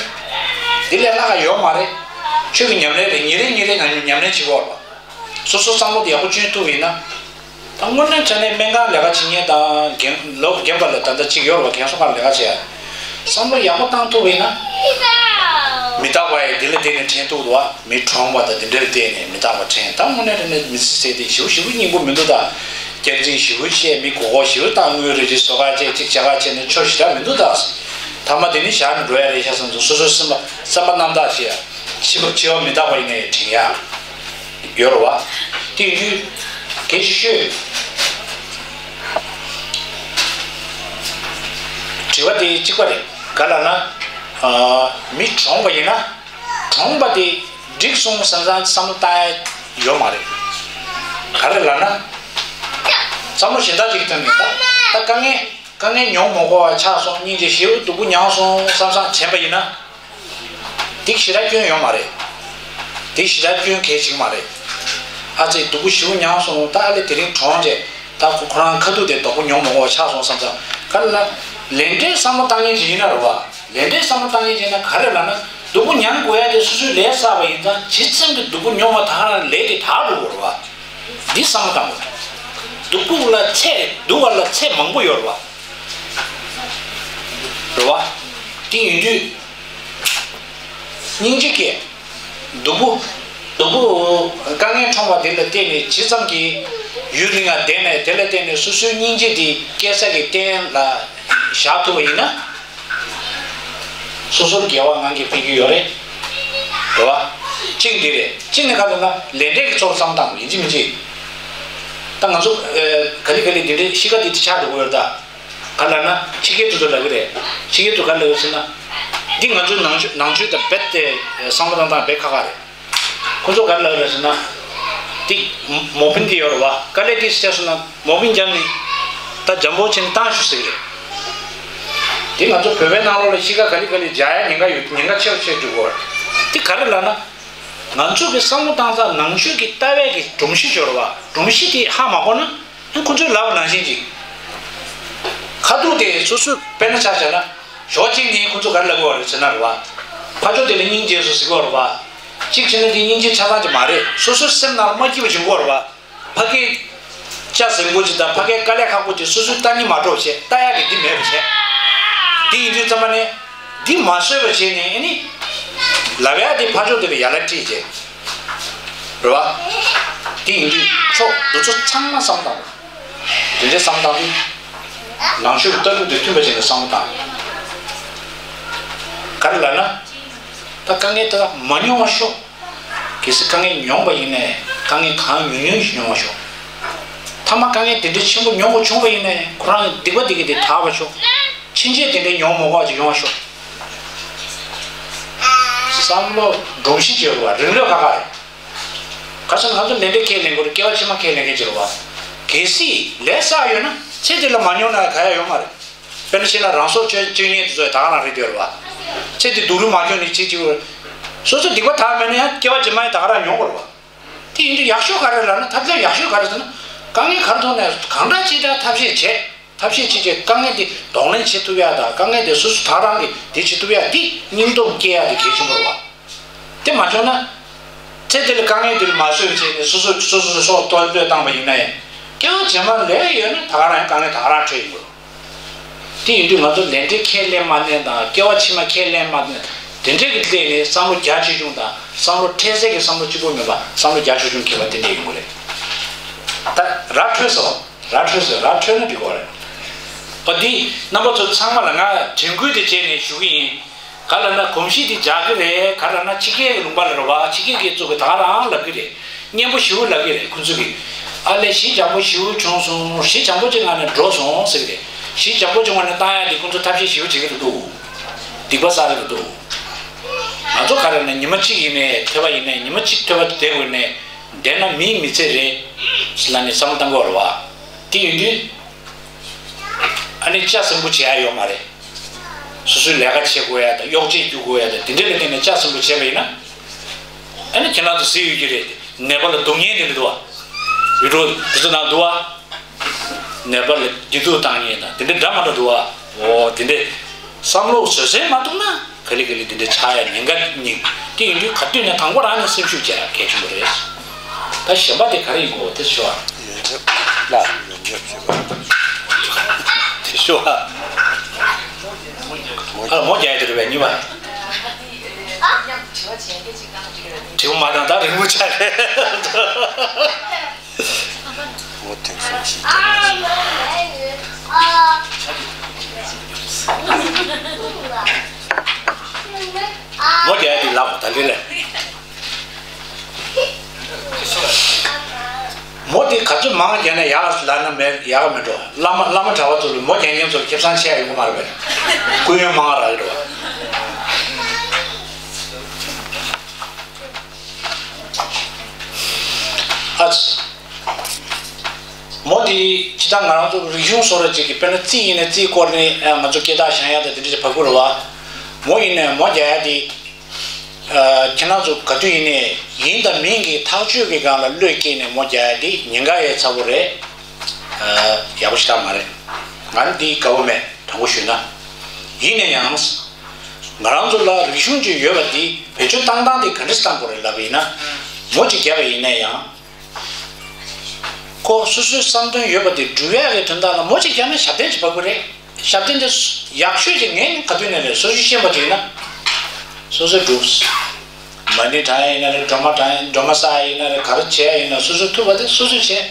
འདི་ལས་ལྷག་ག་ཡོད་མ་རེད། ཆོས་ཀྱི་ཉམས་ལེན་རེད། ཉིན་རེ་ཉིན་རེ་ང་ཉམས་ལེན་བྱེད་དགོས་རེད་བ། སོ་སོ་བསམ་བློ་དེ་ཡག་པོ་བཅོས་ཐུབ་པ་ཡིན་ན། ད་དངོས་གནས་དྲང་གནས་སྨན་ཁང་ལས་ཀ་བྱེད་མཁན་དང་རྒན་ལོ་རྒན་པ་ལ་ད་ལྟ་གཅིག་ཡོད་རེད་བ། རྒན་གསོ་ཁང་ལས་ཀ་བྱེད་ཡ། བསམ་བློ་ཡག་པོ་བཏང་ཐུབ་པ་ཡིན་ན། མི་རྟག་པ་ཡི་འདི་ལ་བརྟེན་ནས་དྲན་ཐུབ་འདུག་བ། མི་གྲོངས་པ་དང་འདི་འདྲ་ལ་བརྟེན་ནས་མི་རྟག་པ་དྲན། ད་དངོས་གནས་དྲང་གནས་མི་ཚེ་ཟེར་དེ་ཞེ་པོ་ཞེ་པོ་སྙིང་པོ་མི་འདུག་ད་སྐྱག་རྫུན་ཞེ་པོ་བཤད། མི་མགོ་སྐོར་ཞེ་པོ་བཏང་། དངུལ་རེ་རེ་བཟོ་ག་བྱས་གཅིག་བྱ་ག་བྱས་ནས་ཆོ་ཞེ་དྲག་མི་འདུག་ད་ཐ་མ་དེ་ནི་བཞག་ནས་འགྲོ་ཡ་རེད་ཤག་བསམ་སོང་། སོ་སོའི་སེམས་པ་བསམ་པ་རྣམ་དག་བྱེད་ཡ། འཆི་བ་འཆི་བ་མི་རྟག་པ་ཡིན་ནའི་དྲན་ཡ་ཡོད་རེད་བ། དེ་ཡིན་དུས་གལ་ཆེ་ཤོས་དྲི་བ་དེ་གཅིག་པ་རེད། ག་ལབ་ན། ཨ། མི་གྲོངས་པ་ཡིན་ན། གྲོངས་པ་དེ་འགྲིག་སོང་བསམ་བསམ་བསམ་བློ་བཏང་ཡ་ཡོད་མ་རེད། ག་རེ་ལབ་ན། བསམ་བློ་གཞན་དག་ཅིག་གི་ཐོག་ནས་ད་ད་དཀའ་ངལ་དཀའ་ངལ་མྱོང་མ་དགོས་པ་ཆགས་སོང་། སྙིང་རྗེ་ཞེ་པོ་སྡུག་པོ་མྱངས་སོང་བསམ་བསམ་དྲན་པ་ཡིན་ན། དེ་ཞེ་དྲག་སྐྱོན་ཡོད་མ་རེད། དེ་ཞེ་དྲག་སྐྱོན་གལ་ཆེ་གི་མ་རེད། ཨ་ཙི་སྡུག་པོ་ཞེ་པོ་མྱངས་སོང་། ད་ཨ་ལས་དེ་རིང་གྲོངས་རྗེས་ད་ཁོ་ཁོ་རང་ཁ་ཐུག་དེ་སྡུག་པོ་མྱོང་མ་དགོས་པ་ཆགས་སོང་བསམ་བསམ། ག་རེ་ལབ་ན། ལས་འབྲས་བསམ་བློ་བཏང་མཁན་ཞིག་ཡིན་ན་རེད་བ། ལས་འབྲས་བསམ་བློ་བཏང་མཁན་ཞིག་ཡིན་ན་ག་རེ་ལབ་ན། སྡུག་པོ་མྱང་དགོས་ཡ་དེ་སོ་སོའི་ལས་བསགས་པ་ཡིན་ཙང་ཇི་ཙམ་གྱི་སྡུག་པོ་མྱོང་བ་དག་ལས་དེ་དག་འགྲོ་དགོས་རེད་བ། འདི་བསམ་བློ་བཏང་དགོས། སྡུག་པོ་ལ་ཚད་སྡུག་པ་ལ་ཚད་མང་པོ་ཡོད་རེད་བ། རེད་བ། དེ་ཡིན་དུས། སྙིང་རྗེ་སྐྱེ། སྡུག་པོ། སྡུག་པོ། དཀའ་ངལ་འཁྲུངས་པ་དེ་ལ་བརྟེན་ནས་ཇི་ཙམ་གྱིས་ཡུན་རིང་ང་བསྡད་ནས་དེ་ལ་བརྟེན་ནས་སོ་སོའི་སྙིང་རྗེ་དེ་སྐྱེ་ས་གི་རྟེན་ལ་བཞག་ཐུབ་པ་ཡིན་ན། སོ་སོར་དགེ་བ་ངང་གིས་འཕེལ་གྱི་ཡོད་རེད། རེད་བ། གཅིག་འདི་རེད། གཅིག་ནི་ག་རེ་ལབ་ན་ལས་འབྲས་ཀྱི་ཚོགས་བསམ་བཏང་ཡིན་གཅིག་མིན་གཅིག་ད་ང་ཚོ་ག་ལེ་ག་ལེ་འདི་འདྲའི་གཤིས་ཀ་འདི་ཆགས་འགྲོ་གི་ཡོད་རེད་ད། ག་ལབ་ན་ཕྱི་རྒྱལ་དུ་ཚོ་ལབ་གི་རེད། ཕྱི་རྒྱལ་དུ་ག་ལབ་ཡོད་ཟེར་ན། འདི་ང་ཚོའི་ནང་ཆོས་ནང་ཆོས་དང་རྦད་དེ་བསམ་བློ་བཏང་སྟངས་རྦད་ཁག་ཁག་རེད། ཁོ་ཚོ་ག་ལབ་ཡོད་ཟེར་ན། འདི་མོ་པིན་འདི་ཡོད་རེད་བ། དཀའ་ལས་འདི་སེལ་སོང་ན་མོ་པིན་རྒྱབ་ནས་ད་འཇམ་པོ་བྱས་ནས་བཏང་ཤོག་ཟེར་གི་རེད། དེ་ང་ཚོ་བོད་པའི་ནང་ལོགས་ལ་གཤིས་ཀ་ག་ལེ་ག་ལེ་འཇགས་ཡ་ཉེན་ཁ་ཡོད། ཉེན་ཁ་ཆེ་རུ་ཆེ་རུ་འགྲོ་གི་ཡོད་རེད། དེ་ག་རེ་ལབ་ན། ང་ཚོ་གི་བསམ་བློ་བཏང་སྟངས་ནང་ཆོས་ཀྱི་ལྟ་བའི་གི་སྒྲོམ་གཞི་ཡོད་རེད་བ། སྒྲོམ་གཞི་དེ་ཧ་མ་གོ་ན། ཨ་ཁོ་ཚོས་ལབ་པ་ནང་བཞིན་ཅིག་ཁ་ཐུག་དེ་སོ་སོས་དཔེར་ན་ཆ་བཞག་ན། ཞོགས་གཅིག་ནས་ཁོ་ཚོ་ག་རེ་ལབ་ཀྱི་ཡོད་རེད་ཟེར་ན་རེད་བ། ཕ་ཕྱོགས་དེ་ལ་སྙིང་རྗེ་སོང་ཟེར་གྱི་ཡོད་རེད་བ། གཅིག་བྱས་ན་དེ་སྙིང་རྗེ་ཆ་ཚང་ཅིག་མ་རེད། སོ་སོའི་སེམས་ནང་ལ་མ་སྐྱིད་པ་བྱུང་གི་ཡོད་རེད་བ། ཕ་གིའི་ལྕགས་ཟིང་པོ་ཅིག་དང་ཕ་གིའི་དཀའ་ལས་ཁག་པོ་ཅིག་སོ་སོའི་ལྟ་ཉིད་མ་འགྲོ་བྱས། ལྟ་ཡག་གི་འདི་མེད་པ་བྱས། དེ་ཡིན་དུས་ཙམ་པ་ནས་འདི་མ་བཟོད་པ་བྱས་ནས། ཨ་ནི་ལབ་ཡག་དེ་ཕ་ཕྱོགས་དེ་ལ་ཡ་ལ་སྤྲད་བྱས། རེད་བ། དེ་ཡིན་དུས་ཕྱོགས་འདི་ཚོ་ཚང་མ་བསམ་བཏང་དགོས། དེ་འདྲའི་བསམ་བཏང་དུས། ནང་ཆོས་ཀྱི་ལྟ་གྲུབ་དེ་མཐུན་པ་བྱས་ནས་བསམ་བློ་བཏང་། ག་རེ་ལབ་ན། ད་དཀའ་ངལ་དེ་དག་མ་མྱོང་བ་ཤོག་གལ་སྲིད་དཀའ་ངལ་མྱོང་བ་ཡིན་ནའི་དཀའ་ངལ་གང་ཉུང་ཉུང་ཞིག་མྱོང་བ་ཤོག་མཐའ་མ་དཀའ་ངལ་དེ་འདྲའི་ཆེན་པོ་མྱོང་དགོས་བྱུང་བ་ཡིན་ནའི་ཁོ་རང་གི་སྡིག་པ་དེ་གི་དེ་དག་པ་ཤོག་ཕྱིན་ཆད་དེ་འདྲའི་མྱོང་མ་དགོས་པ་ཅིག་ཡོང་བ་ཤོག་བསམ་བློ་སྒྲོམ་གཞི་བྱེད་དགོས་པ་རིང་ལོས་ཁག་ཁག་རེད། ག་ས་ང་ཚོ་ལས་འབྲས་ཁས་ལེན་དགོས་རེད། སྐྱེ་བ་ཕྱི་མ་ཁས་ལེན་མཁན་ཅིག་རེད་བ། གལ་སྲིད་ལས་བསགས་ཡོད་ན་ཚེ་འདི་ལ་མ་མྱོང་ན་ག་ཡ་ཡོད་མ་རེད། དཔེར་ན་བཤད་ན་རང་སྲོག་གཅོད་གཅོད་མཁན་དེ་ཚོ་ད་ག་རང་རེད་འདོད་རེད་བ། ཚེ་འདི་སྡུག་རུས་མ་བྱུང་ནས་ཅིག་ཅིག་རེད། སོ་སོ་སྡིག་པ་དག་མེད་ན་ཡང་སྐྱེ་བ་རྗེས་མ་ཡང་ད་ག་རང་མྱོང་དགོས་རེད་བ། དེ་ཡིན་དུས་ཡག་ཤོས་ག་རེ་ལབ་ན། ཐབས་ཤེས་ཡག་ཤོས་ག་རེ་ཟེར་ན། དཀའ་ངལ་ག་རེ་ཐོག་ནས་གང་འདྲ་ཅིག་འདྲ་ཐབས་ཤེས་བྱེད། ཐབས་ཤེས་བྱེད་ཅིག་དཀའ་ངལ་འདི་གདོང་ལེན་བྱེད་ཐུབ་ཡ་དང་། དཀའ་ངལ་འདི་སོ་སོ་ད་རང་གིས་འདི་བྱེད་ཐུབ་ཡ་འདི་སྙིང་སྟོབས་སྐྱེ་ཡ་འདི་གལ་ཆེན་པོ་རེད་བ། དེ་མ་བྱུང་ན། ཚེ་འདི་ལ་དཀའ་ངལ་འདི་ལ་མ་བཟོད་པ་བྱས་ནས་སོ་སོ་སོ་སོ་སོ་སོ་གཏོར་བཅོས་བཏང་པ་ཡིན་ན་ཡང་། སྐྱེ་བ་རྗེས་མ་ལས་ཡོད་ན་ད་ག་རང་ཡང་དཀའ་ངལ་ད་ག་རང་འཕྲད་ཡོང་གི་རེད། དེ་ཡིན་དུས་ང་ཚོ་ལས་འབྲས་ཁས་ལེན་མ་ལེན་དང་། སྐྱེ་བ་ཕྱི་མ་ཁས་ལེན་མ་ལེན། དེ་འདྲས་ཀྱི་སླད་ནས་བསམ་བློ་རྒྱ་ཆེ་ཆུང་དང་། བསམ་བློ་འཕྲལ་སེལ་གྱི་བསམ་བློ་གཅིག་པོ་མིན་པ། བསམ་བློ་རྒྱ་ཆེ་ཆུང་གི་བ་དེ་འདྲས་ཡོང་གི་རེད། ད་ར་འཕྲོད་སོང་། ར་འཕྲོད་སོང་། ར་འཕྲོད་ན་འགྲིག་གི་རེད། ཨོ་འདི་རྣམ་པ་ཚོ་ཚང་མ་ལ་ང་དྲན་སྐུལ་དེ་བྱས་ནས་ཞུ་གི་ཡིན། ག་ལབ་ན་གོམས་གཤིས་དེ་འཇགས་ཀྱི་རེད། ག་ལབ་ན་ཕྱི་རྒྱལ་གྱི་ལུང་པ་ལ་རེད་བ། ཕྱི་རྒྱལ་གྱི་ཚོ་གི་ད་ག་རང་ལབ་ཀྱི་རེད། སྙན་པོ་ཞེ་པོ་ལབ་ཀྱི་རེད་ཁོང་ཚོ་གིས། ཨ་ལས་གཞི་འཇམ་པོ་ཞེ་པོ་བྱུང་སོང་། གཞི་འཇམ་པོ་ཅིག་ངང་ནས་འགྲོ་སོང་ཟེར་གྱི་རེད། གཞི་འཇམ་པོ་ཅིག་ངང་ནས་བཏང་ཡ་དེ་ཁོང་ཚོ་ཐབས་ཤེས་ཞེ་པོ་བྱེད་ཀྱི་རེད་འདུག་སྡིག་པ་བསགས་ཀྱི་རེད་འདུག་ང་ཚོ་ག་རེ་ན་ཉི་མ་གཅིག་ཡིན་ནའི་ཐོས་པ་ཡིན་ནའི། ཉི་མ་གཅིག་ཐོས་པ་དེ་བསྡད་དགོས་ནའི། བསྡད་ན་མིའི་མི་ཚེ་རེད་ཟེར་ལབ་ནས་བསམ་བློ་བཏང་གི་ཡོད་རེད་བ། དེ་ཡིན་དུས། ཨ་ནི་ལྕགས་ཟིང་པོ་བྱེད་ཡ་ཡོད་མ་རེད། སོ་སོའི་ལས་ཀ་བྱེད་དགོས་ཡ་དང་། གཡོག་བྱེད་རྒྱུག་དགོས་ཡ་དང་། དེ་འདྲ་ལ་བརྟེན་ནས་ལྕགས་ཟིང་པོ་བྱས་པ་ཡིན་ན། ཨ་ནི་ཁྱེད་རང་ཚོ་གཟིགས་ཡོད་ཀྱི་རེད། ནད་པ་ལ་སྡུག་བསྔལ་དེ་འདྲ་འདུག་བ། ཡུལ་གྲུ་དེ་ཚོ་ནང་འདུག་བ། ནད་པ་ལ་བདེ་སྡུག་བཏང་མཁན་དང་དེ་འདྲ་འདྲ་མ་འདྲ་འདུག་བ། འོ་དེ་འདྲ་བསམ་བློ་བཟོད་བསྲན་མ་ཐུབ་ན། ག་ལེ་ག་ལེ་དེ་འདྲ་ཆགས་ཡ་ཉེན་ཁ་རྙེད། དེ་ཡིན་དུས་ག་དུས་ནས་དང་པོ་རང་ནས་སེམས་ཤུགས་རྒྱག་ཡ་གལ་ཆེན་པོ་རེད། ད་གཞན་པ་དེ་ག་རེ་ཡིན་དགོས་དེ་ཞུ་ཨ། ཡོན་ཆབ་ལ་ཡོན་ཆབ་ཞུ་ཨ། དེ་ཞུ་ཨ། ཨ་མོ་རྒྱག་ཡ་དེ་རེད་པས་གཉིས་པ། དྲི་བ་མ་བཏང་ད་རིང་པོ་ཆགས་རེད། མོ་དེང་སང་ཞིག་མོ་རྒྱག་ཡ་དེ་ལབ་ད་ལི་ལ། མོ་དེ་ག་ཚོད་མང་རྒྱག་ན་ཡག་ལབ་ན་མེད་ཡག་མི་འགྲོ། བླ་མ་བླ་མ་གྲྭ་བ་ཚོ་ལ་མོ་རྒྱག་མཁན་ཚོ་ལ་ཁེ་བཟང་ཆེ་ཡ་ཡོང་གི་མ་རེད་པས། སྐུ་ཡོན་མང་རག་གི་རེད་བ། ཨ་ཙི། མོ་དེ་ཇི་ལྟར་ང་རང་ཚོ་རིག་གཞུང་བཟོ་འདྲ་ཅིག་གི་དཔེར་ན་རྩིས་ཡིན་ན་རྩིས་སྐོར་ནས་ང་ཚོ་སྐད་གྲགས་བཞེངས་ཡ་དང་དེ་འདྲ་ཅིག་བབས་ཀྱི་རེད་བ། མོ་ཡིན་ནའི་མོ་རྒྱག་ཡ་དེ། ཁྱེད་རང་ཚོ་ག་དུས་ཡིན་ནའི་ཡིན་དང་མིན་གྱི་ཐག་གཅོད་ཀྱི་སྒང་ལ་བློས་བཀལ་ནས་མོ་རྒྱག་ཡ་དེ་ཉེན་ཁ་ཡོད་ཚ་པོ་རེད། ཡག་པོ་ཞེ་དྲག་མ་རེད། ང་ནི་འདི་དགའ་པོ་མེད། དྲང་པོ་ཞུས་ན། ཡིན་ན་ཡང་། ང་རང་ཚོ་ལ་རིག་གཞུང་ཅིག་ཡོད་པ་འདི་བེད་སྤྱོད་བཏང་སྟངས་དེ་ག་འདྲ་བཏང་དགོས་རེད་ལབ་པ་ཡིན་ན། མོ་གཅིག་བརྒྱབ་པ་ཡིན་ན་ཡང་། ཁོ་སོ་སོའི་བསམ་དོན་ཡོད་པ་དེ་སྒྲུབ་ཡག་གི་དོན་དག་ལ་མོ་གཅིག་བརྒྱབ་ན་ཞབས་བརྟན་ཅིག་བབས་ཀྱི་རེད། ཞབས་བརྟན་དེ་ཡག་ཤོས་ཅིག་ངས་ནི་ག་དུས་ནས་རེད། སོ་སོས་ཤེས་པ་ཅིག་ཡིན་ན། སོ་སོས་སྒྲུབ། མ་ཎི་བགྲང་ཡ་ཡིན་ན་རེད། སྒྲོལ་མ་བགྲང་ཡ། སྒྲོལ་མ་བསགས་ཡ་ཡིན་ན་རེད། ག་རེ་བྱེད་ཡ་ཡིན་ན་སོ་སོས་ཐུབ་པ་དེ་སོ་སོས་བྱེད།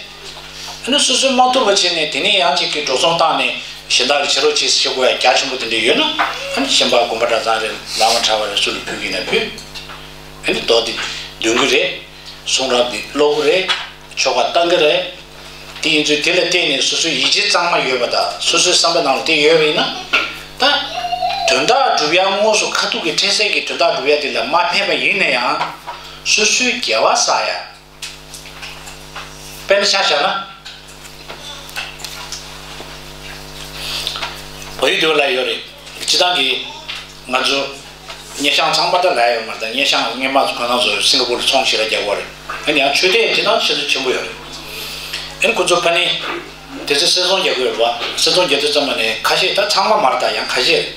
ཨ་ནི་སོ་སོས་མ་ཐུབ་པ་བྱས་ནས་དེ་ནས་ཡང་གཅིག་གིས་འགྲོ་སོང་བཏང་ནས་གཞན་དག་གིས་བྱེད་རོགས་བྱེད་ཟེར་དགོས་ཡ་རྒྱ་ཆེན་པོ་དེ་འདྲ་ཡོད་ན། ཨ་ནི་གཞན་པ་དགོན་པ་གྲྭ་ཚང་རེད། བླ་མ་གྲྭ་བ་རེད། སུ་ལ་ཕུལ་གྱི་ཡིན་ན་ཕུལ། ཨ་ནི་རྡོ་དེ་འདོན་གྱི་རེད། གསུང་རབ་དེ་ཀློག་གི་རེད། ཆོ་ག་བཏང་གི་རེད། དེ་ཡིན་ཚུལ་དེ་ལ་བརྟེན་ནས་སོ་སོའི་ཡིད་ཆེས་གཙང་མ་ཡོད་པ་དང་། སོ་སོའི་བསམ་པ་ནང་ལ་དེ་ཡོད་པ་ཡིན་ན། ད་དོན་དག་སྒྲུབ་ཡ་དངོས་སུ་ཁ་ཐུག་གི་འཕྲལ་སེལ་གྱི་དོན་དག་སྒྲུབ་ཡ་དེ་ལ་མ་ཕན་པ་ཡིན་ན་ཡང་། སོ་སོའི་དགེ་བ་བསགས་ཡ། དཔེར་ན་ཆ་བཞག་ན། བོད་ཡིག་འདི་ལ་ཡོད་རེད། སྤྱི་བཏང་གི་ང་ཚོ་སྔས་བྱང་ཚང་མ་ད་ལས་ཡོད་མ་རེད། ད་སྔས་བྱང་སྔས་མ་ཚོ་ཁོ་ན་ཚོ་སིང་ག་པུར་ཚོང་ཞེ་དྲག་རྒྱག་གི་རེད། ཨ་ནི་ཡང་མཆོད་རྟེན་སྤྱི་བཏང་ཆེ་ཚོད་ཆེན་པོ་ཡོད་རེད། ཨ་ནི་ཁོ་ཚོ་ཕ་ནི་དེ་ཚོ་སེལ་ཚོང་རྒྱག་གི་ཡོད་རེད་པ། སེལ་ཚོང་རྒྱག་དུས་ཙམ་པ་ནས་ཁ་ཤས་ད་ཚང་མ་མ་རེད། ད་ཡང་ཁ་ཤས་རེད།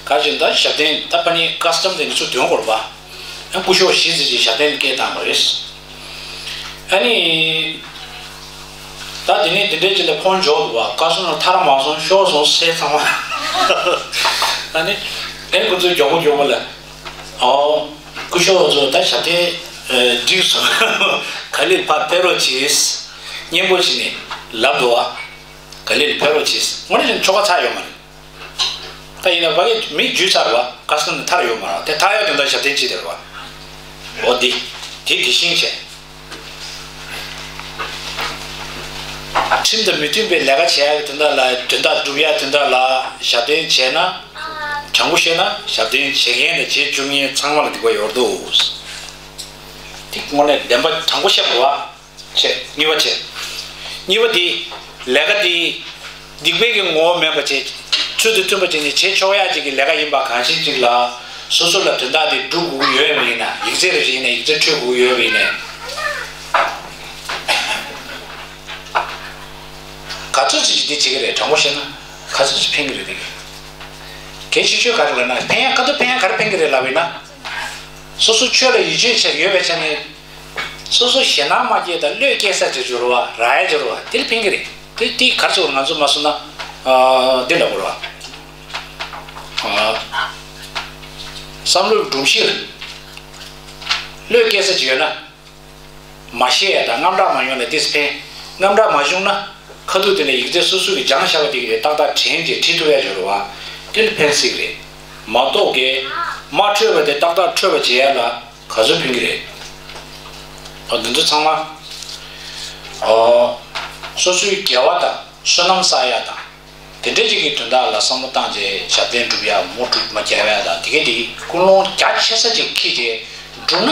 ག་ཅིག་ད་ཞབས་བརྟན་ད་ཕ་ནི་ཀ་སི་ཊམ་དེ་ནི་ཚུར་འདོན་དགོས་རེད་པ། ཨ་སྐུ་ཞབས་བཞི་ཙམ་ཞིག་ཞབས་བརྟན་སྐད་བཏང་བ་རེད། ཨ་ནི། ད་དེ་ནས་དེ་འདྲའི་ཅིག་ལ་ཕོན་འཇོག་འདུག་བ། ཀ་སོ་ན་ཐར་མ་སོང་ཤོར་སོང་ཟེར་ཚང་མ། ཨ་ནི། ཨེ་ཁོ་ཚོས་མགྱོགས་པོ་མགྱོགས་པོ་ལ། ཨོ། སྐུ་ཞབས་ཚོ་ད་ཞབས་བརྟན་འགྲིག་སོང་། ག་ལེར་ཕར་ཕེབས་རོགས་གྱིས། སྙན་པོ་བྱས་ནས་ལབ་འདུག་བ། ག་ལེར་ཕེབས་རོགས་གྱིས། དངོས་གནས་ཆོ་ག་ཚར་ཡོད་མ་རེད། ད་ཡིན་ན་ཕ་གི་མི་འཇུས་ཚར་བ། ཀ་སོ་ན་ཐར་ཡོད་མ་རེད། དེ་ཐར་ཡག་དོན་དག་ཞབས་བརྟན་ཅིག་དེ་རེད་བ། འོ་འདི། དེ་དེ་བཞིན་བྱས། ཁྲིམས་དང་མི་མཐུན་པའི་ལས་ཀ་བྱེད་ཡག་གི་དོན་དག་ལ། དོན་དག་སྒྲུབ་ཡག་དོན་དག་ལ་ཞབས་བརྟན་བྱས་ན། དྲང་པོ་བཤད་ན་ཞབས་བརྟན་བྱེད་མཁན་དང་བྱེད་བཅུག་མཁན་ཚང་མ་ལ་སྡིག་པ་ཡོད་འདུག། དེ་དངོས་གནས་བདེན་པ་དྲང་པོ་བཤད་དགོས་བ། བྱས། གཉིས་པ་བྱས། གཉིས་པ་འདི། ལས་ཀ་འདི། སྡིག་པའི་གི་ངོ་བོ་མེད་པ་བྱས། ཚུལ་དང་མཐུན་པ་བྱས་ནས་བྱེད་ཆོག་ཡག་ཅིག་གི་ལས་ཀ་ཡིན་པ་གང་ཞིག་ཅིག་ལ། སོ་སོ་ལ་དོན་དག་དེ་སྒྲུབ་དགོས་ཀྱི་ཡོད་པ་ཡིན་ན། ཡིག་ཚད་རེ་བྱས་ཡིན་ན། ཡིག་ཚད་འཕྲོད་དགོས་ཀྱི་ཡོད་པ་ཡིན་ན། ག་ཚོད་ཅིག་འདི་བྱེད་ཀྱི་རེད། དྲང་པོ་བཤད་ན་ག་ཚོད་ཅིག་ཕན་གྱི་རེད། དེ་གལ་ཆེ་ཤོས་ག་རེ་ལབ་ན། ཕན་ཡག་ག་དུས་ཕན་ཡག་ག་རེ་ཕན་གྱི་རེད་ལབ་ཡིན་ན། སོ་སོ་ཆོས་ལ་ཡིད་ཆེས་བྱས་ཡོད་པའི་ཆ་ནས། སོ་སོ་ཞེད་སྣང་མ་སྐྱེས་དང་བློས་སྐྱེས་ས་ཅིག་འབྱོར་བ། རག་ཡ་འབྱོར་བ་དེ་ལ་ཕན་གྱི་རེད། དེ་དེ་ག་རེ་ཟེར་བ། ང་ཚོ་མ་སོང་ན། ཨ། འདི་ལབ་དགོས་རེད་བ། ཨ། བསམ་བློའི་སྒྲོམ་གཞི་བློས་སྐྱེས་ས་ཅིག་ཡོད་ན། མ་ཤེས་ཡ་དང་དངངས་སྐྲག་མ་ཡོང་ན་དེས་ཕན། དངངས་སྐྲག་མ་བྱུང་ན། ཁ་ཐུག་དེ་ལ་ཡིག་ཚད་སོ་སོ་གིས་སྦྱངས་བཞག་པ་དེ་གི་ཏག་ཏག་དྲན་བྱས་ཁྲིད་ཐུབ་ཡ་འབྱོར་བ། དེ་ལ་ཕན་སྲིད་ཀྱི་རེད། མ་གཏོགས་ཀྱི། མ་འཕྲོད་པ་དེ་ཏག་ཏག་འཕྲོད་པ་བྱེད་ཡ་ལ། ག་ཚོད་ཕན་གྱི་རེད། ཨ། འདི་ཚོ་ཚང་མ། ཨ། སོ་སོའི་དགེ་བ་དང་བསོད་ནམས་བསགས་ཡ་དང་། དེ་འདྲ་ཅིག་གི་དོན་དག་ལ་བསམ་བློ་བཏང་རྗེས་ཞབས་བརྟན་སྒྲུབ་ཡ། མོ་སྒྲུབ་མ་རྒྱག་ཡ་དང་། དེ་གས་དེ་ཀུན་སློང་རྒྱ་ཆེ་ས་ཅིག་འཁྱེར་རྗེས་སྒྲུབ་ན།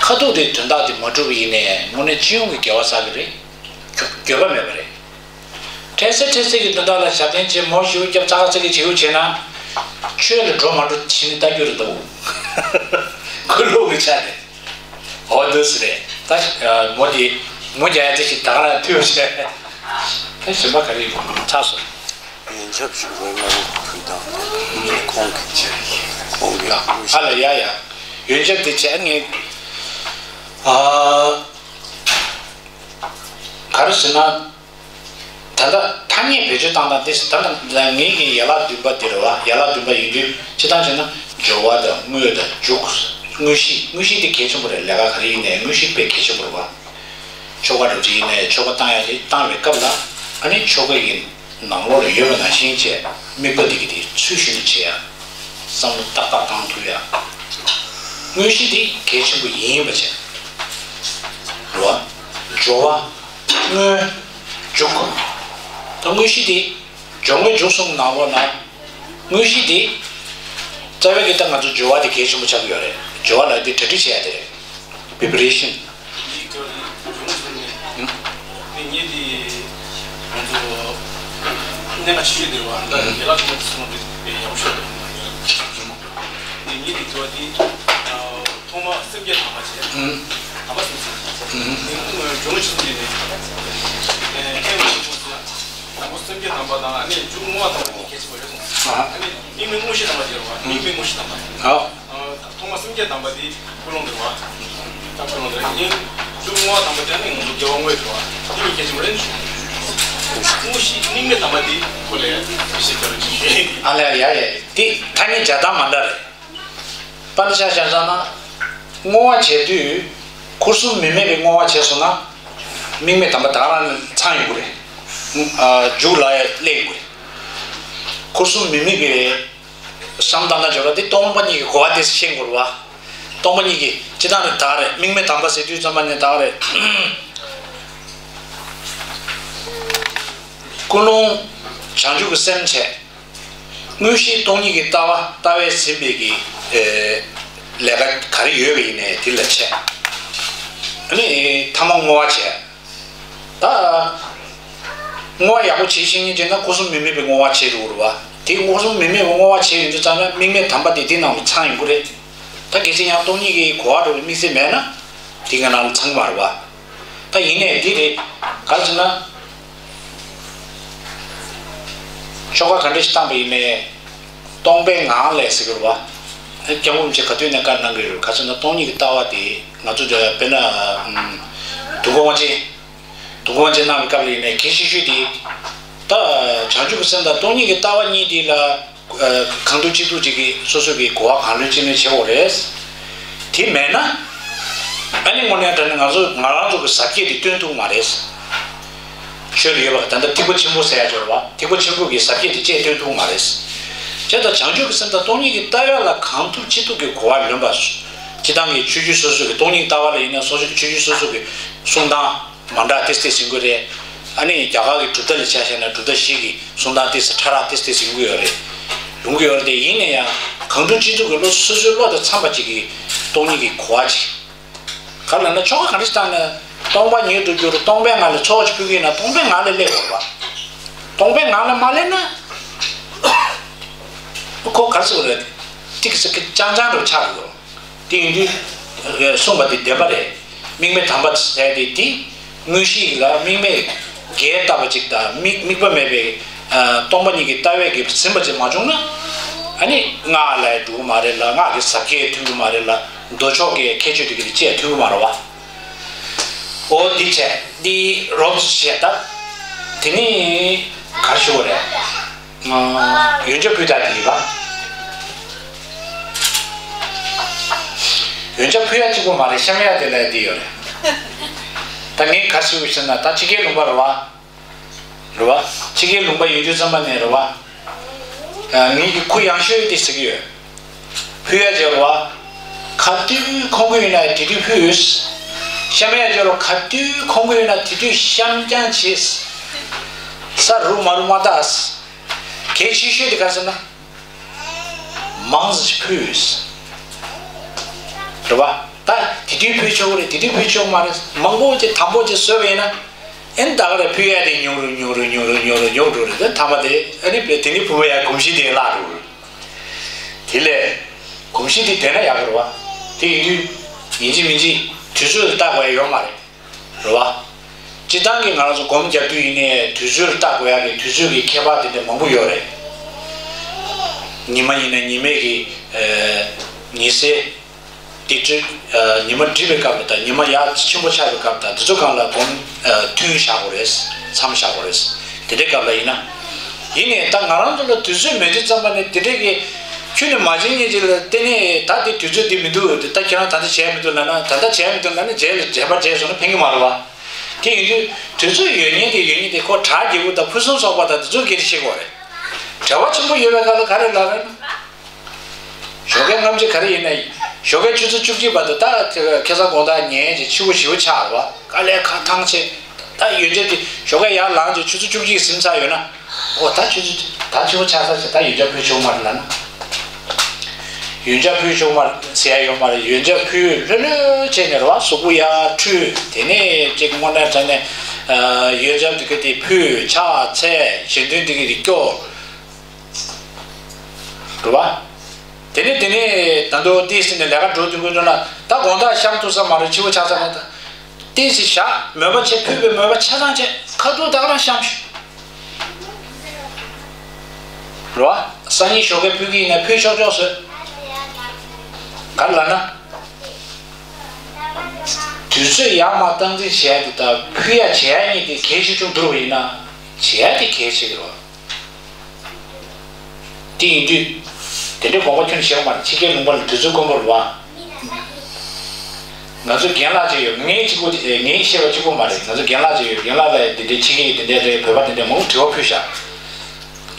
ཁ་ཐུག་དེ་དོན་དག་དེ་མ་འགྲུབ་པ་ཡིན་ནའི་དངོས་གནས་སྤྱི་ཡོངས་ཀྱི་དགེ་བ་བསགས་ཀྱི་རེད། འགྱོད་པ་མེད་པ་རེད། འཕྲལ་སེལ་འཕྲལ་སེལ་གྱི་དོན་དག་ལ་ཞབས་བརྟན་བྱེད། མོ་ཞེ་པོ་རྒྱབ། ཚ་ཁ་ཚ་གི་བྱེད་དགོས་བྱས་ན། ཆོས་ལ་འགྲོ་མ་འགྲོ་བྱས་ནས་ལྟ་རྒྱུ་རེད་འདུག། ཁོ་ལོག་གི་ཆ་རེད། འོ་འདུག་སེ་རེད། ད་མོ་དེ་མོ་རྒྱག་ཡ་དེ་ཞིག་ད་ག་རང་མཐུན་བྱས། ད་གཞན་པ་ག་རེ་ཡོད། ཚར་སོང་། ཡོན་ཆབ་ཞུ་བའི་ངོ་བོ་ཕུལ་དང་། ཁོང་གི་ཁོང་གི་ཨ་ལ་ཡ་ཡ། ཡོན་ཆབ་དེ་བྱས་ངས། ཨ། ག་རེ་ཟེར་ན། ད་ལྟ་ཐ་སྙད་བེད་སྤྱོད་བཏང་སྟངས་དེ། ད་ལྟ་ངེད་ཀྱི་ཡན་ལག་བདུན་པ་དེ་རེད་བ། ཡན་ལག་བདུན་པ་ཡིན་དུས་སྤྱིར་བཏང་བྱས་ན་སྦྱོར་བ་དང་དངོས་དང་འཇུག། དངོས་གཞི། དངོས་གཞི་དེ་གལ་ཆེན་པོ་རེད། ལས་ཀ་ག་རེ་ཡིན་ནའི་དངོས་གཞི་དཔེ་གལ་ཆེན་པོ་རེད་བ། ཆོ་ག་འདྲ་བྱེད་ཡིན་ནའི་ཆོ་ག་བཏང་ཡ་དེ་བཏང་བའི་སྐབས་ལ། ཨ་ནི་ཆོ་ག་གི་ནང་ལོགས་ལ་ཡོད་པ་ནང་བཞིན་བྱས། དམིགས་པ་འདི་གི་དེ་ཚུལ་བཞིན་དུ་བྱེད་ཡ། བསམ་བློ་ཏག་ཏག་བཏང་ཐུབ་ཡ། དངོས་གཞི་དེ་གལ་ཆེན་པོ་ཡིན་པ་བྱས། རེད་བ། སྦྱོར་བ། དངོས། འཇུག། ད་དངོས་གཞི་དེ། སྦྱོར་དངོས་འཇུག་གསུམ་ནང་ལོགས་ན། དངོས་གཞི་དེ། རྩ་བའི་གི་ད་ང་ཚོ་སྦྱོར་བ་དེ་གལ་ཆེན་པོ་ཆགས་ཀྱི་ཡོད་རེད། སྦྱོར་བ་ལབ་དེ་གྲ་སྒྲིག་བྱེད་ཡ་དེ་རེད། པི་པི་རེ་ཤན། ངེད་དེ་ང་ཚོ་གནད་འགག་ཆེ་ཤོས་དེ་རེད་བ། ད་ཡན་ལག་ཐོག་མ་དེ་སོང་དེ་དཔེ་ཡག་པོ་ཤོད་དེ། ངེད་དེ་ཚོ་དེ་ཐོག་མ་སེམས་བསྐྱེད་དམ་པ་བྱས། དམ་པ་སེམས་བསྐྱེད་བྱས། དེ་ནས་སྦྱོར་དངོས་འཇུག་གསུམ་དེ་ནས་ཨེ་ཁྱེད་ང་ཚོ་དང་པོ་སེམས་བསྐྱེད་དམ་པ་དང་། ཨ་ནི་འཇུག་བསྔོ་བ་དམ་པ་གཉིས་གལ་ཆེན་པོ་རེད་གསུངས། ཨ་ནི་དམིགས་མེད་དངོས་གཞི་དམ་པ་དེ་རེད་བ། དམིགས་མེད་དངོས་གཞི་དམ་པ། ཨ། ཐོག་མ་སེམས་བསྐྱེད་དམ་པ་དེ་ཀུན་སློང་དེ་རེད་བ། ད་ཀུན་སློང་དེ་རེད། ཨ་ནི་འཇུག་བསྔོ་བ་དམ་པ་དེ་ནི་ང་ཚོ་དགེ་བ་བསྔོ་བ་དེ་རེད་བ། དེ་གཉིས་གལ་ཆེན་པོ་རེད། དངོས་གཞི་དམིགས་མེད་དམ་པ་དེ་ཁོ་ལས་ཡ་ཞེས་བྱ་བ་ཅིག་ཡོད། ཨ་ལས་ཡ་ཡ། དེ་ཐ་སྙད་སྦྱར་སྟངས་མ་འདྲ་རེད། དཔེར་ན་ཆ་བཞག་ན། བསྔོ་བ་བྱེད་དུས། འཁོར་གསུམ་མི་དམིགས་པའི་བསྔོ་བ་བྱས་སོང་ན། དམིགས་མེད་དམ་པ་དེ་ག་རང་ཚང་ཡོང་གི་རེད། ཨ། མཇུག་ལ་ཡ་སླེབས་ཡོང་གི་རེད། འཁོར་གསུམ་མི་དམིགས་པའི་བསམ་བཏང་ན་འཇོག་ལ་དེ་སྟོང་པ་ཉིད་ཀྱི་གོ་བ་དེ་ཤེས་དགོས་རེད་བ། སྟོང་པ་ཉིད་ཀྱི་སྤྱིར་བཏང་ནི་དེ་ག་རེད། དམིགས་མེད་དམ་པ་ཟེར་དུས་ཙམ་པ་ནས་དེ་ག་རེད། ཀུན་སློང་བྱང་ཆུབ་ཀྱི་སེམས་བྱས། དངོས་གཞི་སྟོང་ཉིད་ཀྱི་ལྟ་བ། ལྟ་བས་ཟིན་པའི་གི། ཨེ། ལས་ཀ་ག་རེ་ཡོད་པ་ཡིན་ནའི་དེ་ལ་བྱས། ཨ་ནི་ཐ་མ་བསྔོ་བ་བྱས། ད་བསྔོ་བ་ཡག་པོ་བྱེད་ཤེས་མཁན་བྱས་ན་འཁོར་གསུམ་མི་དམིགས་པའི་བསྔོ་བ་བྱེད་འགྲོ་གི་རེད་བ། དེ་མངོན་སུམ་མི་མེད་པའི་བསྔོ་བ་བྱས་ཡོང་དུས་ཙམ་ན་དམིགས་མེད་དམ་པ་དེ་དེ་ནང་ལ་ཚང་ཡོང་གི་རེད། ད་གལ་སྲིད་ཡང་སྟོང་ཉིད་ཀྱི་གོ་བ་འགྲོ་བའི་དམིགས་བསལ་མེད་ན་དེ་ག་ནང་ལ་ཚང་གི་མ་རེད་བ། ད་ཡིན་ནའི་འདི་རེད། ག་རེ་ཟེར་ན། ཆོ་ག་ག་འདྲ་ཞིག་བཏང་པ་ཡིན་ནའི། སྟོང་པའི་ངང་ལས་ཟེར་གི་རེད་བ། སྐྱབས་མགོན་རིན་པོ་ཆེ་ག་དུས་ནས་བཀའ་གནང་གི་རེད། ག་རེ་ཟེར་ན་སྟོང་ཉིད་ཀྱི་ལྟ་བ་དེ་ང་ཚོ་དཔེར་ན། དུས་འཁོར་དབང་ཆེན། དུས་འཁོར་དབང་ཆེན་གནང་བའི་སྐབས་ལ་ཡིན་ནའི་གལ་ཆེ་ཤོས་དེ། ད། བྱང་ཆུབ་ཀྱི་སེམས་དང་སྟོང་ཉིད་ཀྱི་ལྟ་བ་གཉིས་དེ་ལ། གང་ཐུག་ཅི་ཐུག་ཅིག་གིས་སོ་སོ་གི་གོ་བ་གང་ལོན་ཅི་ལོན་བྱེད་དགོས་རེད། དེ་མེད་ན། ཨ་ནི་དངོས་གནས་དྲང་གནས་ང་ཚོ་ང་རང་ཚོ་གི་ཟབ་ཁྱད་དེ་སྟོན་ཐུབ་མ་རེད། ཆོས་ལ་ཡོད་པ་ད་ལྟ་ཐེག་པ་ཆེན་པོ་ཟེར་ཡ་ཅིག་ཡོད་རེད་བ། ཐེག་པ་ཆེན་པོ་གི་ཟབ་ཁྱད་དེ་བཅས་སྟོན་ཐུབ་མ་རེད། བྱས་ཙང་བྱང་ཆུབ་ཀྱི་སེམས་དང་སྟོང་ཉིད་ཀྱི་ལྟ་བ་ལ་གང་ཐུག་ཅི་ཐུག་གི་གོ་བ་ལོན་པ། སྤྱིར་བཏང་གི་ཆོས་བརྒྱུད་སོ་སོ་གི་སྟོང་ཉིད་ལྟ་བ་ལ་ཡིན་ན་སོ་སོ་ཆོས་བརྒྱུད་སོ་སོ་གི་གསུང་སྟངས། མ་འདྲ་ཏིས་ཏིས་ཡིན་གྱི་རེད། ཨ་ནི་རྒྱ་གར་གྱི་གྲུབ་མཐའ་ལ་ཆ་བཞག་ན་གྲུབ་མཐའ་བཞི་གི་གསུང་སྟངས་ཏིས་ཕྲ་རགས་ཏིས་ཏིས་ཡིན་གྱི་ཡོད་རེད། ཡོང་གི་ཡོད་རེད་དེ་ཡིན་ན་ཡང་གང་ཐུག་ཅི་ཐུག་གི་བློ་སོ་སོའི་བློ་དང་འཚམས་པ་ཅིག་གི་སྟོང་ཉིད་ཀྱི་གོ་བ་ཅིག་ག་རེ་ལབ་ན་ཆོ་ག་ག་འདྲ་ཞིག་བཏང་ན་སྟོང་པ་ཉིད་དུ་གྱུར་སྟོང་པའི་ངང་ལས་ཚོགས་ཅིག་ཕུལ་གྱི་ཡིན་ན་སྟོང་པའི་ངང་ལ་སླེབས་དགོས་པ། སྟོང་པའི་ངང་ལ་མ་སླེབས་ན། ཁོ་ག་རེ་ཟེར་དགོས་རེད། ཏིག་ཙི་ཀི་ཅང་ཅང་འདྲ་ཆགས་འགྲོ། དེ་ཡིན་དུས། གསུངས་པ་དེ་བདེན་པ་རེད། དམིགས་མེད་དམ་པ་ཟེར་དེ་དེ། དངོས་གཞི་ལ་དམིགས་མེད་རྒྱས་བཏབ་པ་ཅིག་དང་དམིགས་དམིགས་པ་མེད་པའི། སྟོང་པ་ཉིད་ཀྱི་ལྟ་བས་ཀྱི་ཟིན་པ་ཅིག་མ་བྱུང་ན། ཨ་ནི་སྔགས་ལ་འགྲོ་གི་མ་རེད་ལ་སྔགས་ཀྱི་ཟབ་ཁྱད་ཐོན་གྱི་མ་རེད་ལ་མདོ་ཕྱོགས་ཀྱི་ཁྱད་ཆོས་དེ་ག་དེ་བཅས་ཐོན་གྱི་མ་རེད་བ། འོ་འདི་བྱས་འདི་རོབ་ཙམ་བཤད་ད། དེ་ནི་ག་རེ་ཞུ་དགོས་རེད། ཡོན་ཆབ་ཕུལ་ད་དེ་ཡིན་པ། ཡོན་ཆབ་ཕུལ་ཡ་གཅིག་པོ་མ་རེད། བཤམས་ཡ་དེ་ལ་འདི་ཡོད་རེད། ད་ངས་ག་རེ་ཞུ་དགོས་ཟེར་ན་ད་ཕྱི་རྒྱལ་ལུང་པ་རེད་བ། རེད་བ། ཕྱི་རྒྱལ་ལུང་པ་ཡོད་དུས་ཙམ་པ་ནས་རེད་བ། ངེད་ཀྱི་ཁུ་ཡང་ཤོས་དེ་ཟེར་གྱི་ཡོད། ཕུལ་ཡ་བྱེད་རོགས། ག་དུས་ཁོམ་གི་ཡོད་ན་དེ་དུས་ཕུལ། བཤམས་ཡ་བྱེད་རོགས། ག་དུས་ཁོམ་གི་ཡོད་ན་དེ་དུས་བཤམས་རྐྱང་བྱེད། ས་རུབ་མ་རུབ་མ་ལྟ། གལ་ཆེ་ཤོས་དེ་ག་རེ་ཟེར་ན། མང་ཙམ་ཕུལ། རེད་བ། ད་དེ་དུས་ཕུལ་ཆོག་གི་རེད། དེ་དུས་ཕུལ་ཆོག་མ་རེད། མང་པོ་ཅིག་དམ་པོ་ཅིག་བཟོས་པ་ཡིན་ན། ཨེ་ད་ག་རེ་ཕུལ་ཡ་དེ་ཉུང་རུ་ཉུང་རུ་ཉུང་རུ་ཉུང་རུ་ཉུང་འགྲོ་རེད། དེ་ཐ་མ་དེ་ཨ་ནི་དེ་ནི་ཕུལ་བ་ཡ་གོམས་གཤིས་དེ་བརླག་འགྲོ་གི་རེད། དེ་ལས་གོམས་གཤིས་དེ་བསྡད་ན་ཡག་གི་རེད་བ། དེ་ཡིན་དུས་ཡིན་གཅིག་མིན་གཅིག་དུས་ཚོད་ལ་བལྟ་དགོས་ཡ་ཡོད་མ་རེད། རེད་བ། སྤྱིར་བཏང་གི་ང་རང་ཚོ་སྒོམ་རྒྱབ་དུས་ཡིན་ནའི་དུས་ཚོད་ལ་བལྟ་དགོས་ཡ་གི་དུས་ཚོད་ཀྱི་ཁྱད་པར་དེ་འདྲ་མང་པོ་ཡོད་རེད། ཉི་མ་ཡིན་ན་ཉི་མའི་གི་ཉི་ཟེར། དེ་འདྲ། ཉི་མ་འགྲིབ་པའི་སྐབས་དང་ཉི་མ་ཡར་ཆེན་པོ་ཆགས་པའི་སྐབས་དང་དེ་ཚོ་སྒང་ལ་སྒོམ། ཐུན་བཞག་དགོས་རེད། མཚམས་བཞག་དགོས་རེད། དེ་འདྲའི་སྐབས་ལ་ཡིན་ན། ཡིན་ནའི་ད་ང་རང་ཚོ་ལ་དུས་ཚོད་མེད་དུས་ཙམ་པ་ནས་དེ་འདྲའི་གི། ཁྱོད་ནས་མ་བྱེད་ཉེས་ཅིག་ལ་བརྟེན་ནས་ད་དེ་དུས་ཚོད་འདི་མི་འདུག་ད་ཁྱེད་རང་ད་ལྟ་བྱས་མི་འདུག་ལབ་ན་ད་ལྟ་བྱས་མི་འདུག་ལབ་ན་རྗེས་ལ་རྗེས་མ་བྱས་སོང་ན་ཕན་གི་མ་རེད་བ། དེ་ཡིན་དུས་དུས་ཚོད་ཡོད་ཉེན་དེ་ཡོད་ཉེན་དེ་ཁོ་བྲག་རྒྱལ་པོ་དང་ཕུན་སུམ་ཚོགས་པ་དང་དེ་ཚོ་སྐད་ཆ་བཤད་དགོས་རེད། བྲེལ་བ་ཆེན་པོ་ཡོད་པའི་སྐབས་ལ་ག་རེ་ལབ་རེད་ན། ཞོགས་ཀའི་སྔ་ཕྱི་ག་རེ་ཡིན་ན་ཡིན། ཞོགས་ཀའི་ཆུ་ཚོད་བཅུ་གཅིག་བར་དུ་ད་ཁ་སང་དགོང་དག་ཉལ་བྱས་ཕྱི་པོ་ཞེ་པོ་ཆགས་རེད་བ། དཀའ་ལས་ཁག་ཐང་ཆད། ད་ཡོན་ཆབ་དེ་ཞོགས་ཀས་ཡར་ལངས་བྱས་ཆུ་ཚོད་བཅུ་གཅིག་ཟིན་ཚར་ཡོད་ན། ཨོ་ད་ཆུ་ཚོད་ད་ཕྱི་པོ་ཆགས་ཚར་བྱས་ད་ཡོན་ཆབ་ཕུལ་ཆོག་མ་རེད་ལབ་ན། ཡོན་ཆབ་ཕུལ་ཆོག་མ་རེད་ཟེར་ཡ་ཡོད་མ་རེད། ཡོན་ཆབ་ཕུལ་ལྷོད་ལྷོད་བྱས་ནས་རེད་བ། གཟུགས་པོ་ཡར་འཁྲུད་དེ་ནས་ཅིག་དངོས་གནས་དྲང་གནས་ཡོན་ཆབ་དེ་ག་དེ་ཕུལ་ཕྱག་འཚལ་ཞལ་འདོན་དེ་ག་དེ་སྐྱོར། རེད་བ། དེ་ནས་དེ་ནས་ད་དུང་ཏིས་ནས་ལས་ཀ་འགྲོ་དུས་ཀུན་ན་ད་དགོང་དག་བཤམས་ཐུབ་ས་མ་རེད། ཕྱི་པོ་ཆགས་ས་མ་རེད། ཏིས་བཞག་མོས་པ་བྱེད། ཕུལ་བའི་མོས་པ་ཆ་ཚང་བྱེད། ཁ་ཐུག་ད་ག་རང་བཤམས་ཤོག་རེད་བ། སང་ཉིན་ཞོགས་ཀས་ཕུལ་གི་ཡིན་ན་ཕུལ་ཆོག་ཆོག་བཟོས། ག་རེ་ལབ་ན། དུས་ཚོད་ཡར་མར་སྟངས་འཛིན་བྱེད་ཡ་དེ་དང་ཕུལ་ཡ་བྱེད་ཡ་གཉིས་དེ་གལ་ཆེ་ཆུང་བསྡུར་བ་ཡིན་ན་བྱེད་ཡ་དེ་གལ་ཆེ་གི་རེད་བ། དེ་ཡིན་དུས། དེ་འདྲའི་དགོངས་པ་ཁྱོན་ནས་བཞེས་པ་མ་རེད། ཕྱི་རྒྱལ་ལུང་པ་ལ་དུས་ཚོད་དཀོན་པོ་རེད་བ། ང་ཚོ་རྒན་ལགས་ཅིག་ཡོད། ངའི་གཅིག་པོ་དེ་ངའི་ཤེས་པ་གཅིག་པོ་མ་རེད། ང་ཚོ་རྒན་ལགས་ཅིག་ཡོད། རྒན་ལགས་ལ་དེ་འདྲའི་ཕྱི་རྒྱལ་གྱི་དེ་འདྲའི་རེད། བོད་པ་དེ་འདྲའི་མང་པོ་དྲི་བ་ཕུལ་བཞག་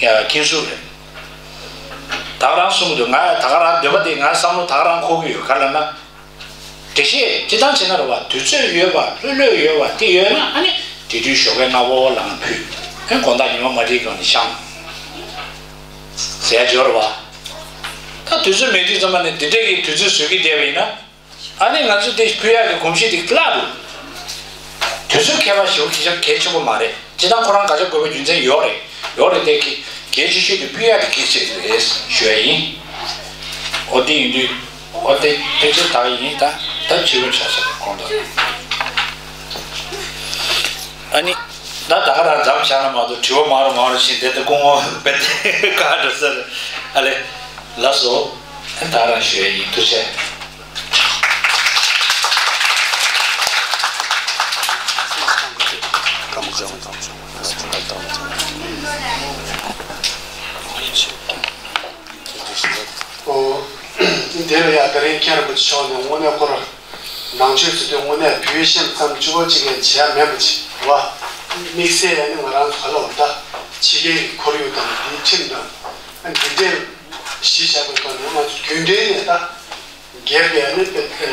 ཡ་མཁན་ཟུར་རེད། ད་ག་རང་གསུང་གི་འདུག་ང་ད་ག་རང་འདོད་པ་དེ་ང་བསམ་བློ་ད་ག་རང་འཁོར་གི་ཡོད། ག་རེ་ལབ་ན། འགྲེལ་བཤད་སྤྱིར་བཏང་བྱས་ན་རེད་བ། དུས་ཚོད་ཡོད་པ་ལྷོད་ལྷོད་ཡོད་པ་དེ་ཡོད་ན་ཨ་ནི་དེ་དུས་ཞོགས་ཀས་སྔ་པོ་ལངས་ཕུལ། ཨེ་དགོང་དག་ཉི་མ་མ་འགྲིལ་གོང་ནས་བཤམས་ཟེར་ཡ་ཅིག་ཡོད་རེད་བ། ད་དུས་ཚོད་མེད་དུས་ཙམ་པ་ནས་འདི་འདྲས་ཀྱི་དུས་ཚོད་བཟོས་ཀྱི་བསྡད་པ་ཡིན་ན། ཨ་ནི་ང་ཚོ་དེ་ཕུལ་ཡག་གི་གོམས་གཤིས་དེ་བརླག་འགྲོ། དུས་ཚོད་ཁྱད་པར་ཞེ་པོ་གལ་ཆེན་པོ་མ་རེད། སྤྱིར་བཏང་ཁོ་རང་དགག་བྱ་དགོས་པའི་རྒྱུ་མཚན་ཡོད་རེད། ཡོད་རེད་དེ་གི། གལ་ཆེ་ཤོས་དེ་སྤུས་ཡག་གི་སྐད་ཆ་རེད་ཞུ་ཡ་ཡིན། ཨོ་དེ་ཡིན་དུས་ཨོ་དེ་ཕལ་ཆེར་དག་ཡིན། ད་ད་ཕྱི་རོལ་ཆ་ས་གོང་དུ་ཨ་ནི་ད་ད་ག་རང་འཛམ་བྱ་ན་མ་གཏོགས་དྲི་བ་མང་རུ་མང་རུ་ཕྱིན་དེ་ལྟ་སྐུ་ངོ་བེད་དེ་ག་འགྲོ་ས་རེད། ཨ་ལེ་ལགས་སོ། ཨ་ད་རང་ཞུ་ཡ་ཡིན། ཐུགས་རྗེ་ཆེ། ཨོ། དེ་ལ་ཡ་ད་རིང་མཁན་རིན་པོ་ཆེ་མཆོག་ནས་དངོས་གནས་ཁོ་རང་ནང་ཆོས་ཟེར་དུས་དངོས་གནས་བོད་གཞས་ཙམ་བཅུ་པ་གཅིག་ལས་བྱས་མེད་པ་ཅིག་རེད་བ། དམིགས་བསལ་ཡ་ནི་ང་རང་ཚོ་ག་ལ་བ་ད་ཕྱི་རྒྱལ་གྱི་ཁོར་ཡུག་དང་དེའི་ཁྲིམས་དང་ཨ་འདི་འདྲའི་གཞི་བཞག་པའི་ཐོག་ནས་ང་ཚོ་རྒྱུན་ལྡན་ནས་ད། སྒེར་གྱི་ཨ་ནི་དཔེ་བྱ་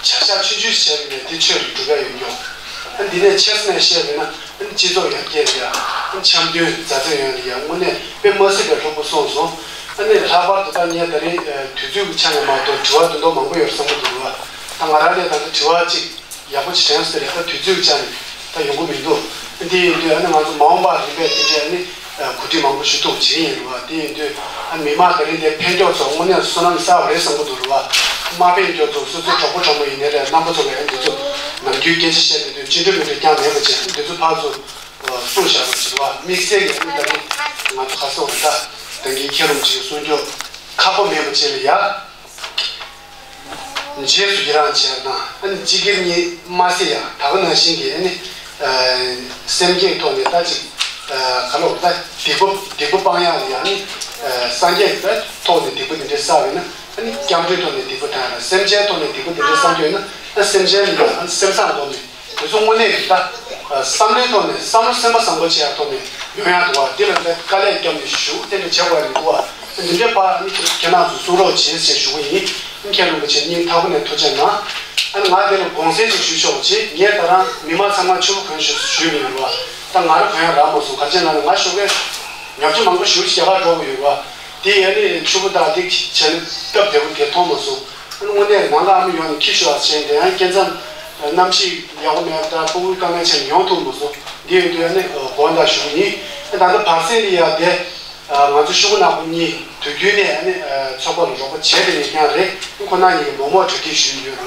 གཞག་ཆུང་ཆུང་ཞིག་བྱས་པ་ཡིན་ན་དེ་ཆོས་ལ་འགྲོ་ག་ཡོད་མགྱོགས། ཨ་འདི་ནས་ཆེ་ས་ནས་བཤད་པ་ཡིན་ན་ཨ་ནི་སྤྱི་ཚོགས་ཡར་རྒྱས་ལ་ཡ་ཨ་ནི་འཆམ་མཐུན་མཛའ་བརྩེ་ཡོང་ལ་ཡ་དངོས་གནས་དཔེ་མ་སྲིད་པའི་ལྷུག་པོ་གསུངས་སོང་། ཨ་ནི་ལྷག་པར་དུ་ད་ངས་ད་རིང་དུས་ཚོད་ཀྱི་ཆ་ནས་མ་གཏོགས་དྲི་བ་དུ་མདོ་མང་པོ་ཡོད་བསམ་གྱི་འདུག་ར། ད་ང་རང་ལས་ད་ལྟ་དྲི་བ་གཅིག་ཡག་པོ་ཅིག་དྲན་སོང་། དེ་རེད། ད་དུས་ཚོད་ཀྱི་ཆ་ནས་ད་ཡོང་གི་མི་འདུག་འདི་ཡིན་དུས་ཨ་ནི་ང་ཚོ་མ་འོངས་པར་རིམ་པས་དེ་འདྲའི་ཨ་ནི་གོ་སྒྲིག་མང་པོ་ཞུ་ཐུབ་བྱེད་ཀྱི་ཡིན་རེད་བ། དེ་ཡིན་དུས་ཨ་མི་མང་དེ་རིང་དེ་ཕེབས་མགྱོགས་ཚོ་དངོས་གནས་བསོད་ནམས་བསགས་པ་རེད་བསམ་གྱི་འདུག་རེད་བ། མ་ཕེབས་མགྱོགས་ཚོ་སོ་སོའི་གྲོགས་པོ་གྲོགས་མོ་ཡིན་ནའི་རེད། རྣམ་པ་ཚོ་ལ་ཨ་འདི་ཚོ་ནམ་རྒྱུན་སྐད་ཆ་བཤད་བསྡད་དུས་ཅི་འདྲ་མི་འདྲ་རྐྱང་མེད་པ་བྱས། ཨ་འདི་ཚོ་ཕར་ཚུར་གསུངས་བཞག་པ་ཅིག་རེད་བ། དམིགས་བསལ་གྱི་ཨ་ནི་ད་རིང་ང་ཚོ་ག་སོང་རེད། ད་ད་གིན་མཁན་རིན་པོ་ཆེས་གསུང་རྒྱུ་ཁག་པོ་མེད་པ་བྱས་ལ་ཡ། རྗེས་སུ་ཡི་རང་བྱས་དང་ཨ་ནི་སྤྱི་སྒེར་གཉིས་མ་ཟད་ཡང་ད་ག་ནང་བཞིན་གྱི་ཨ་ནི་སེམས་བསྐྱེད་ཐོག་ནས་ད་ཅིག་ག་ལོག་ད་སྡིག་པ་སྡིག་པ་སྤང་ཡག་ལ་ཡང་ཨ་ནི་སངས་རྒྱས་ཀྱི་ཐོག་ནས་སྡིག་པ་འདི་འདྲ་བསགས་པས་ན་ཨ་ནི་སྐྱབས་འགྲོའི་ཐོག་ནས་སྡིག་པ་དང་སེམས་ཅན་ཐོག་ནས་སྡིག་པ་འདི་འདྲ་བསགས་རྒྱུ་ཡིན་ན་ཨ་སེམས་ཅན་ལ་ཡང་ཨ་ནི་སེམས་བཟང་སྒོམ་ནས། དེ་ཚོ་དངོས་གནས་ཀྱི་ད། བསམ་བློའི་ཐོག་ནས་བསམ་བློ་སེམས་པ་བཟང་པོ་བྱེད་ཡག་ཐོག་ནས་ཡོང་ཡག་འདུག་བ། འདི་ལ་ད་དཀའ་ལས་བརྒྱབ་ནས་ཞུ་དེ་འདྲ་བྱེད་དགོས་ཡག་མི་འདུག་བ། འདི་འདྲའི་བར་ནི་ཁྱེད་རང་ཚོས་གསུང་རོགས་བྱེད་ཅེས་ཞུ་གི་ཡིན། མཁན་རིན་པོ་ཆེ་སྙིང་ཐག་པ་ནས་ཐུགས་རྗེ་གནང་། ཨ་ནི་ང་དེ་ལ་དགོངས་སེལ་ཅིག་ཞུ་ཆོག་ཅེས། ངས་ད་རང་མི་མང་ཚང་མ་ཕྱུ་པ་གོན་ཞུ་ཞུས་པ་ཡིན་རེད་བ། ད་ང་རང་གོན་ཡག་རག་མ་སོང་། ག་རེ་བྱས་ན་ང་ཞོགས་ཀས་ཉོ་ཆ་མང་པོ་ཞེ་པོ་ཅིག་རྒྱ་གར་འགྲོ་དགོས་ཡོད་རེད་བ། དེ་ཡ་ནི་ཕྱུ་པ་དང་དེ་བྱས་ནས་སྟབས་བདེ་པོ་དེ་མཐོང་མ་སོང་། དངོས་གནས་ནང་ལ་ཨ་མ་ཡོང་ནས་ཁྱི་ཤོར་བ་བྱས་དེ་ཡང་སྐྱེ་མཚམས་གནམ་གཤིས་ཡག་པོ་མེད་པ་དང་སྤུ་གུའི་དཀའ་ངལ་ཆེ་ནས་ཡོང་ཐུབ་མ་སོང་། འདི་ཡོད་དུས་ཨ་ནི་དགོངས་དག་ཞུ་གི་ཡིན། ད་ལྟ་བར་གསེང་འདི་ཡང་དེ་ང་ཚོ་ཤོག་བུ་ནག་པོ་གཉིས་དུས་རྒྱུན་ནས་ཨ་ནི་ཚོགས་པ་ལ་རོགས་པ་བྱས་པ་ཡིན་ཀྱང་རེད། ཁོ་ན་ཉིད་ཀྱིས་མོག་མོག་གྲ་སྒྲིག་ཞུས་ཡོད་རེད་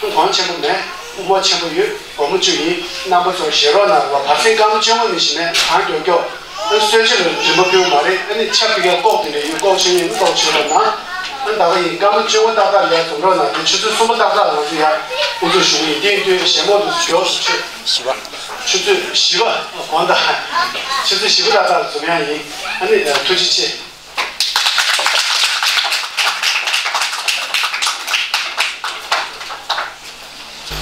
བ། དགོངས་ཆེན་པོ་མེད། དགོངས་པ་ཆེན་པོ་ཡོད། སྒོར་མོ་བཅུ་ཡིན། རྣམ་པ་ཚོ་བཞེས་རོགས་གནང་རོགས། བར་གསེང་སྐར་མ་བཅོ་ལྔ་ནས་བཞིན་ནས་གང་མགྱོགས་མགྱོགས། ཨ་གསོལ་ཇ་ལ་རིན་པ་ཕུལ་བ་མ་རེད། ཨ་ནི་ཆབ་ཕི་ཀའི་ལྐོག་དེ་འདྲ་ཡོད། ལྐོག་ཆོད་ཡིན། ལྐོག་ཆོད་རོགས་གནང་། ཨ་ད་ག་ཡིན། སྐར་མ་བཅོ་ལྔ་ཏག་ཏག་ལ་ཡར་འཛོམས་རོགས་གནང་། དེ་ཆུ་ཚོད་གསུམ་པ་ཏག་ཏག་ལ་ང་ཚོ་ཡར་དབུ་འཛུགས་ཞུ་གི་ཡིན། དེ་ཡིན་དུས་བཞེས་མོ་དུ་མགྱོགས་སུ་ཆུ་བཞི་པ། ཆུ་ཚོད་བཞི་པ་དགོངས་དག་ཆུ་ཚོད་བཞི་པ་ཏག་ཏག་ལ་འཛོམས་ཡག་ཡིན། ཨ་ནི་ཐུགས་རྗེ་ཆེ།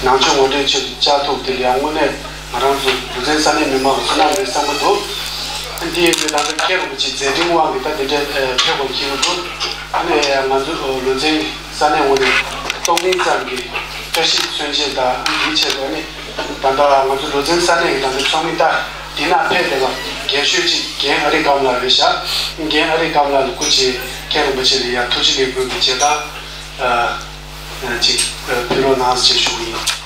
ནང་ཆོས་ངོ་སྤྲོད་ཆེད་དུ་བཅར་ཐུབ་དེ་ལ་ཡང་དངོས་གནས་ང་རང་ཚོ་ལུང་ཚན་ས་གནས་མི་མང་གི་བསོད་ནམས་རེད་བསམ་གྱི་འདུག་འདི་ཡིན་དུས་ད་ལྟ་མཁན་རིན་པོ་ཆེའི་མཛད་འཕྲིན་དབང་གིས་ད་འདི་འདྲའི་ཕེབས་དགོས་འཁེལ་གྱི་འདུག་ཨ་ནི་ང་ཚོ་ལུང་ཚན་ས་གནས་ངོས་ནས་གཏོང་མིན་ཙམ་གྱི་བཀྲ་ཤིས་མཚོན་བྱེད་དང་འདིའི་ཆེད་དུ་ཨ་ནི་ད་ལྟ་ང་ཚོ་ལུང་ཚན་ས་གནས་ཀྱི་ད་ལྟ་ཚོགས་མི་ད་འདི་ན་ཕེབས་བསྡད་པ་རྒན་ཤོས་གཅིག་རྒན་ཨ་རིག་སྒམ་ལགས་རེད་ཤག་རྒན་ཨ་རིག་སྒམ་ལགས་ལ་སྐུ་མཁྱེན་མཁན་རིན་པོ་ཆེ་ལ་ཡང་ཐུགས་རྗེ་ལེགས་འབུལ་གྱི་མཇལ་དར། ཅིག་ཕུལ་རོགས་གནང་ཞེས་ཞུ་གི་ཡིན།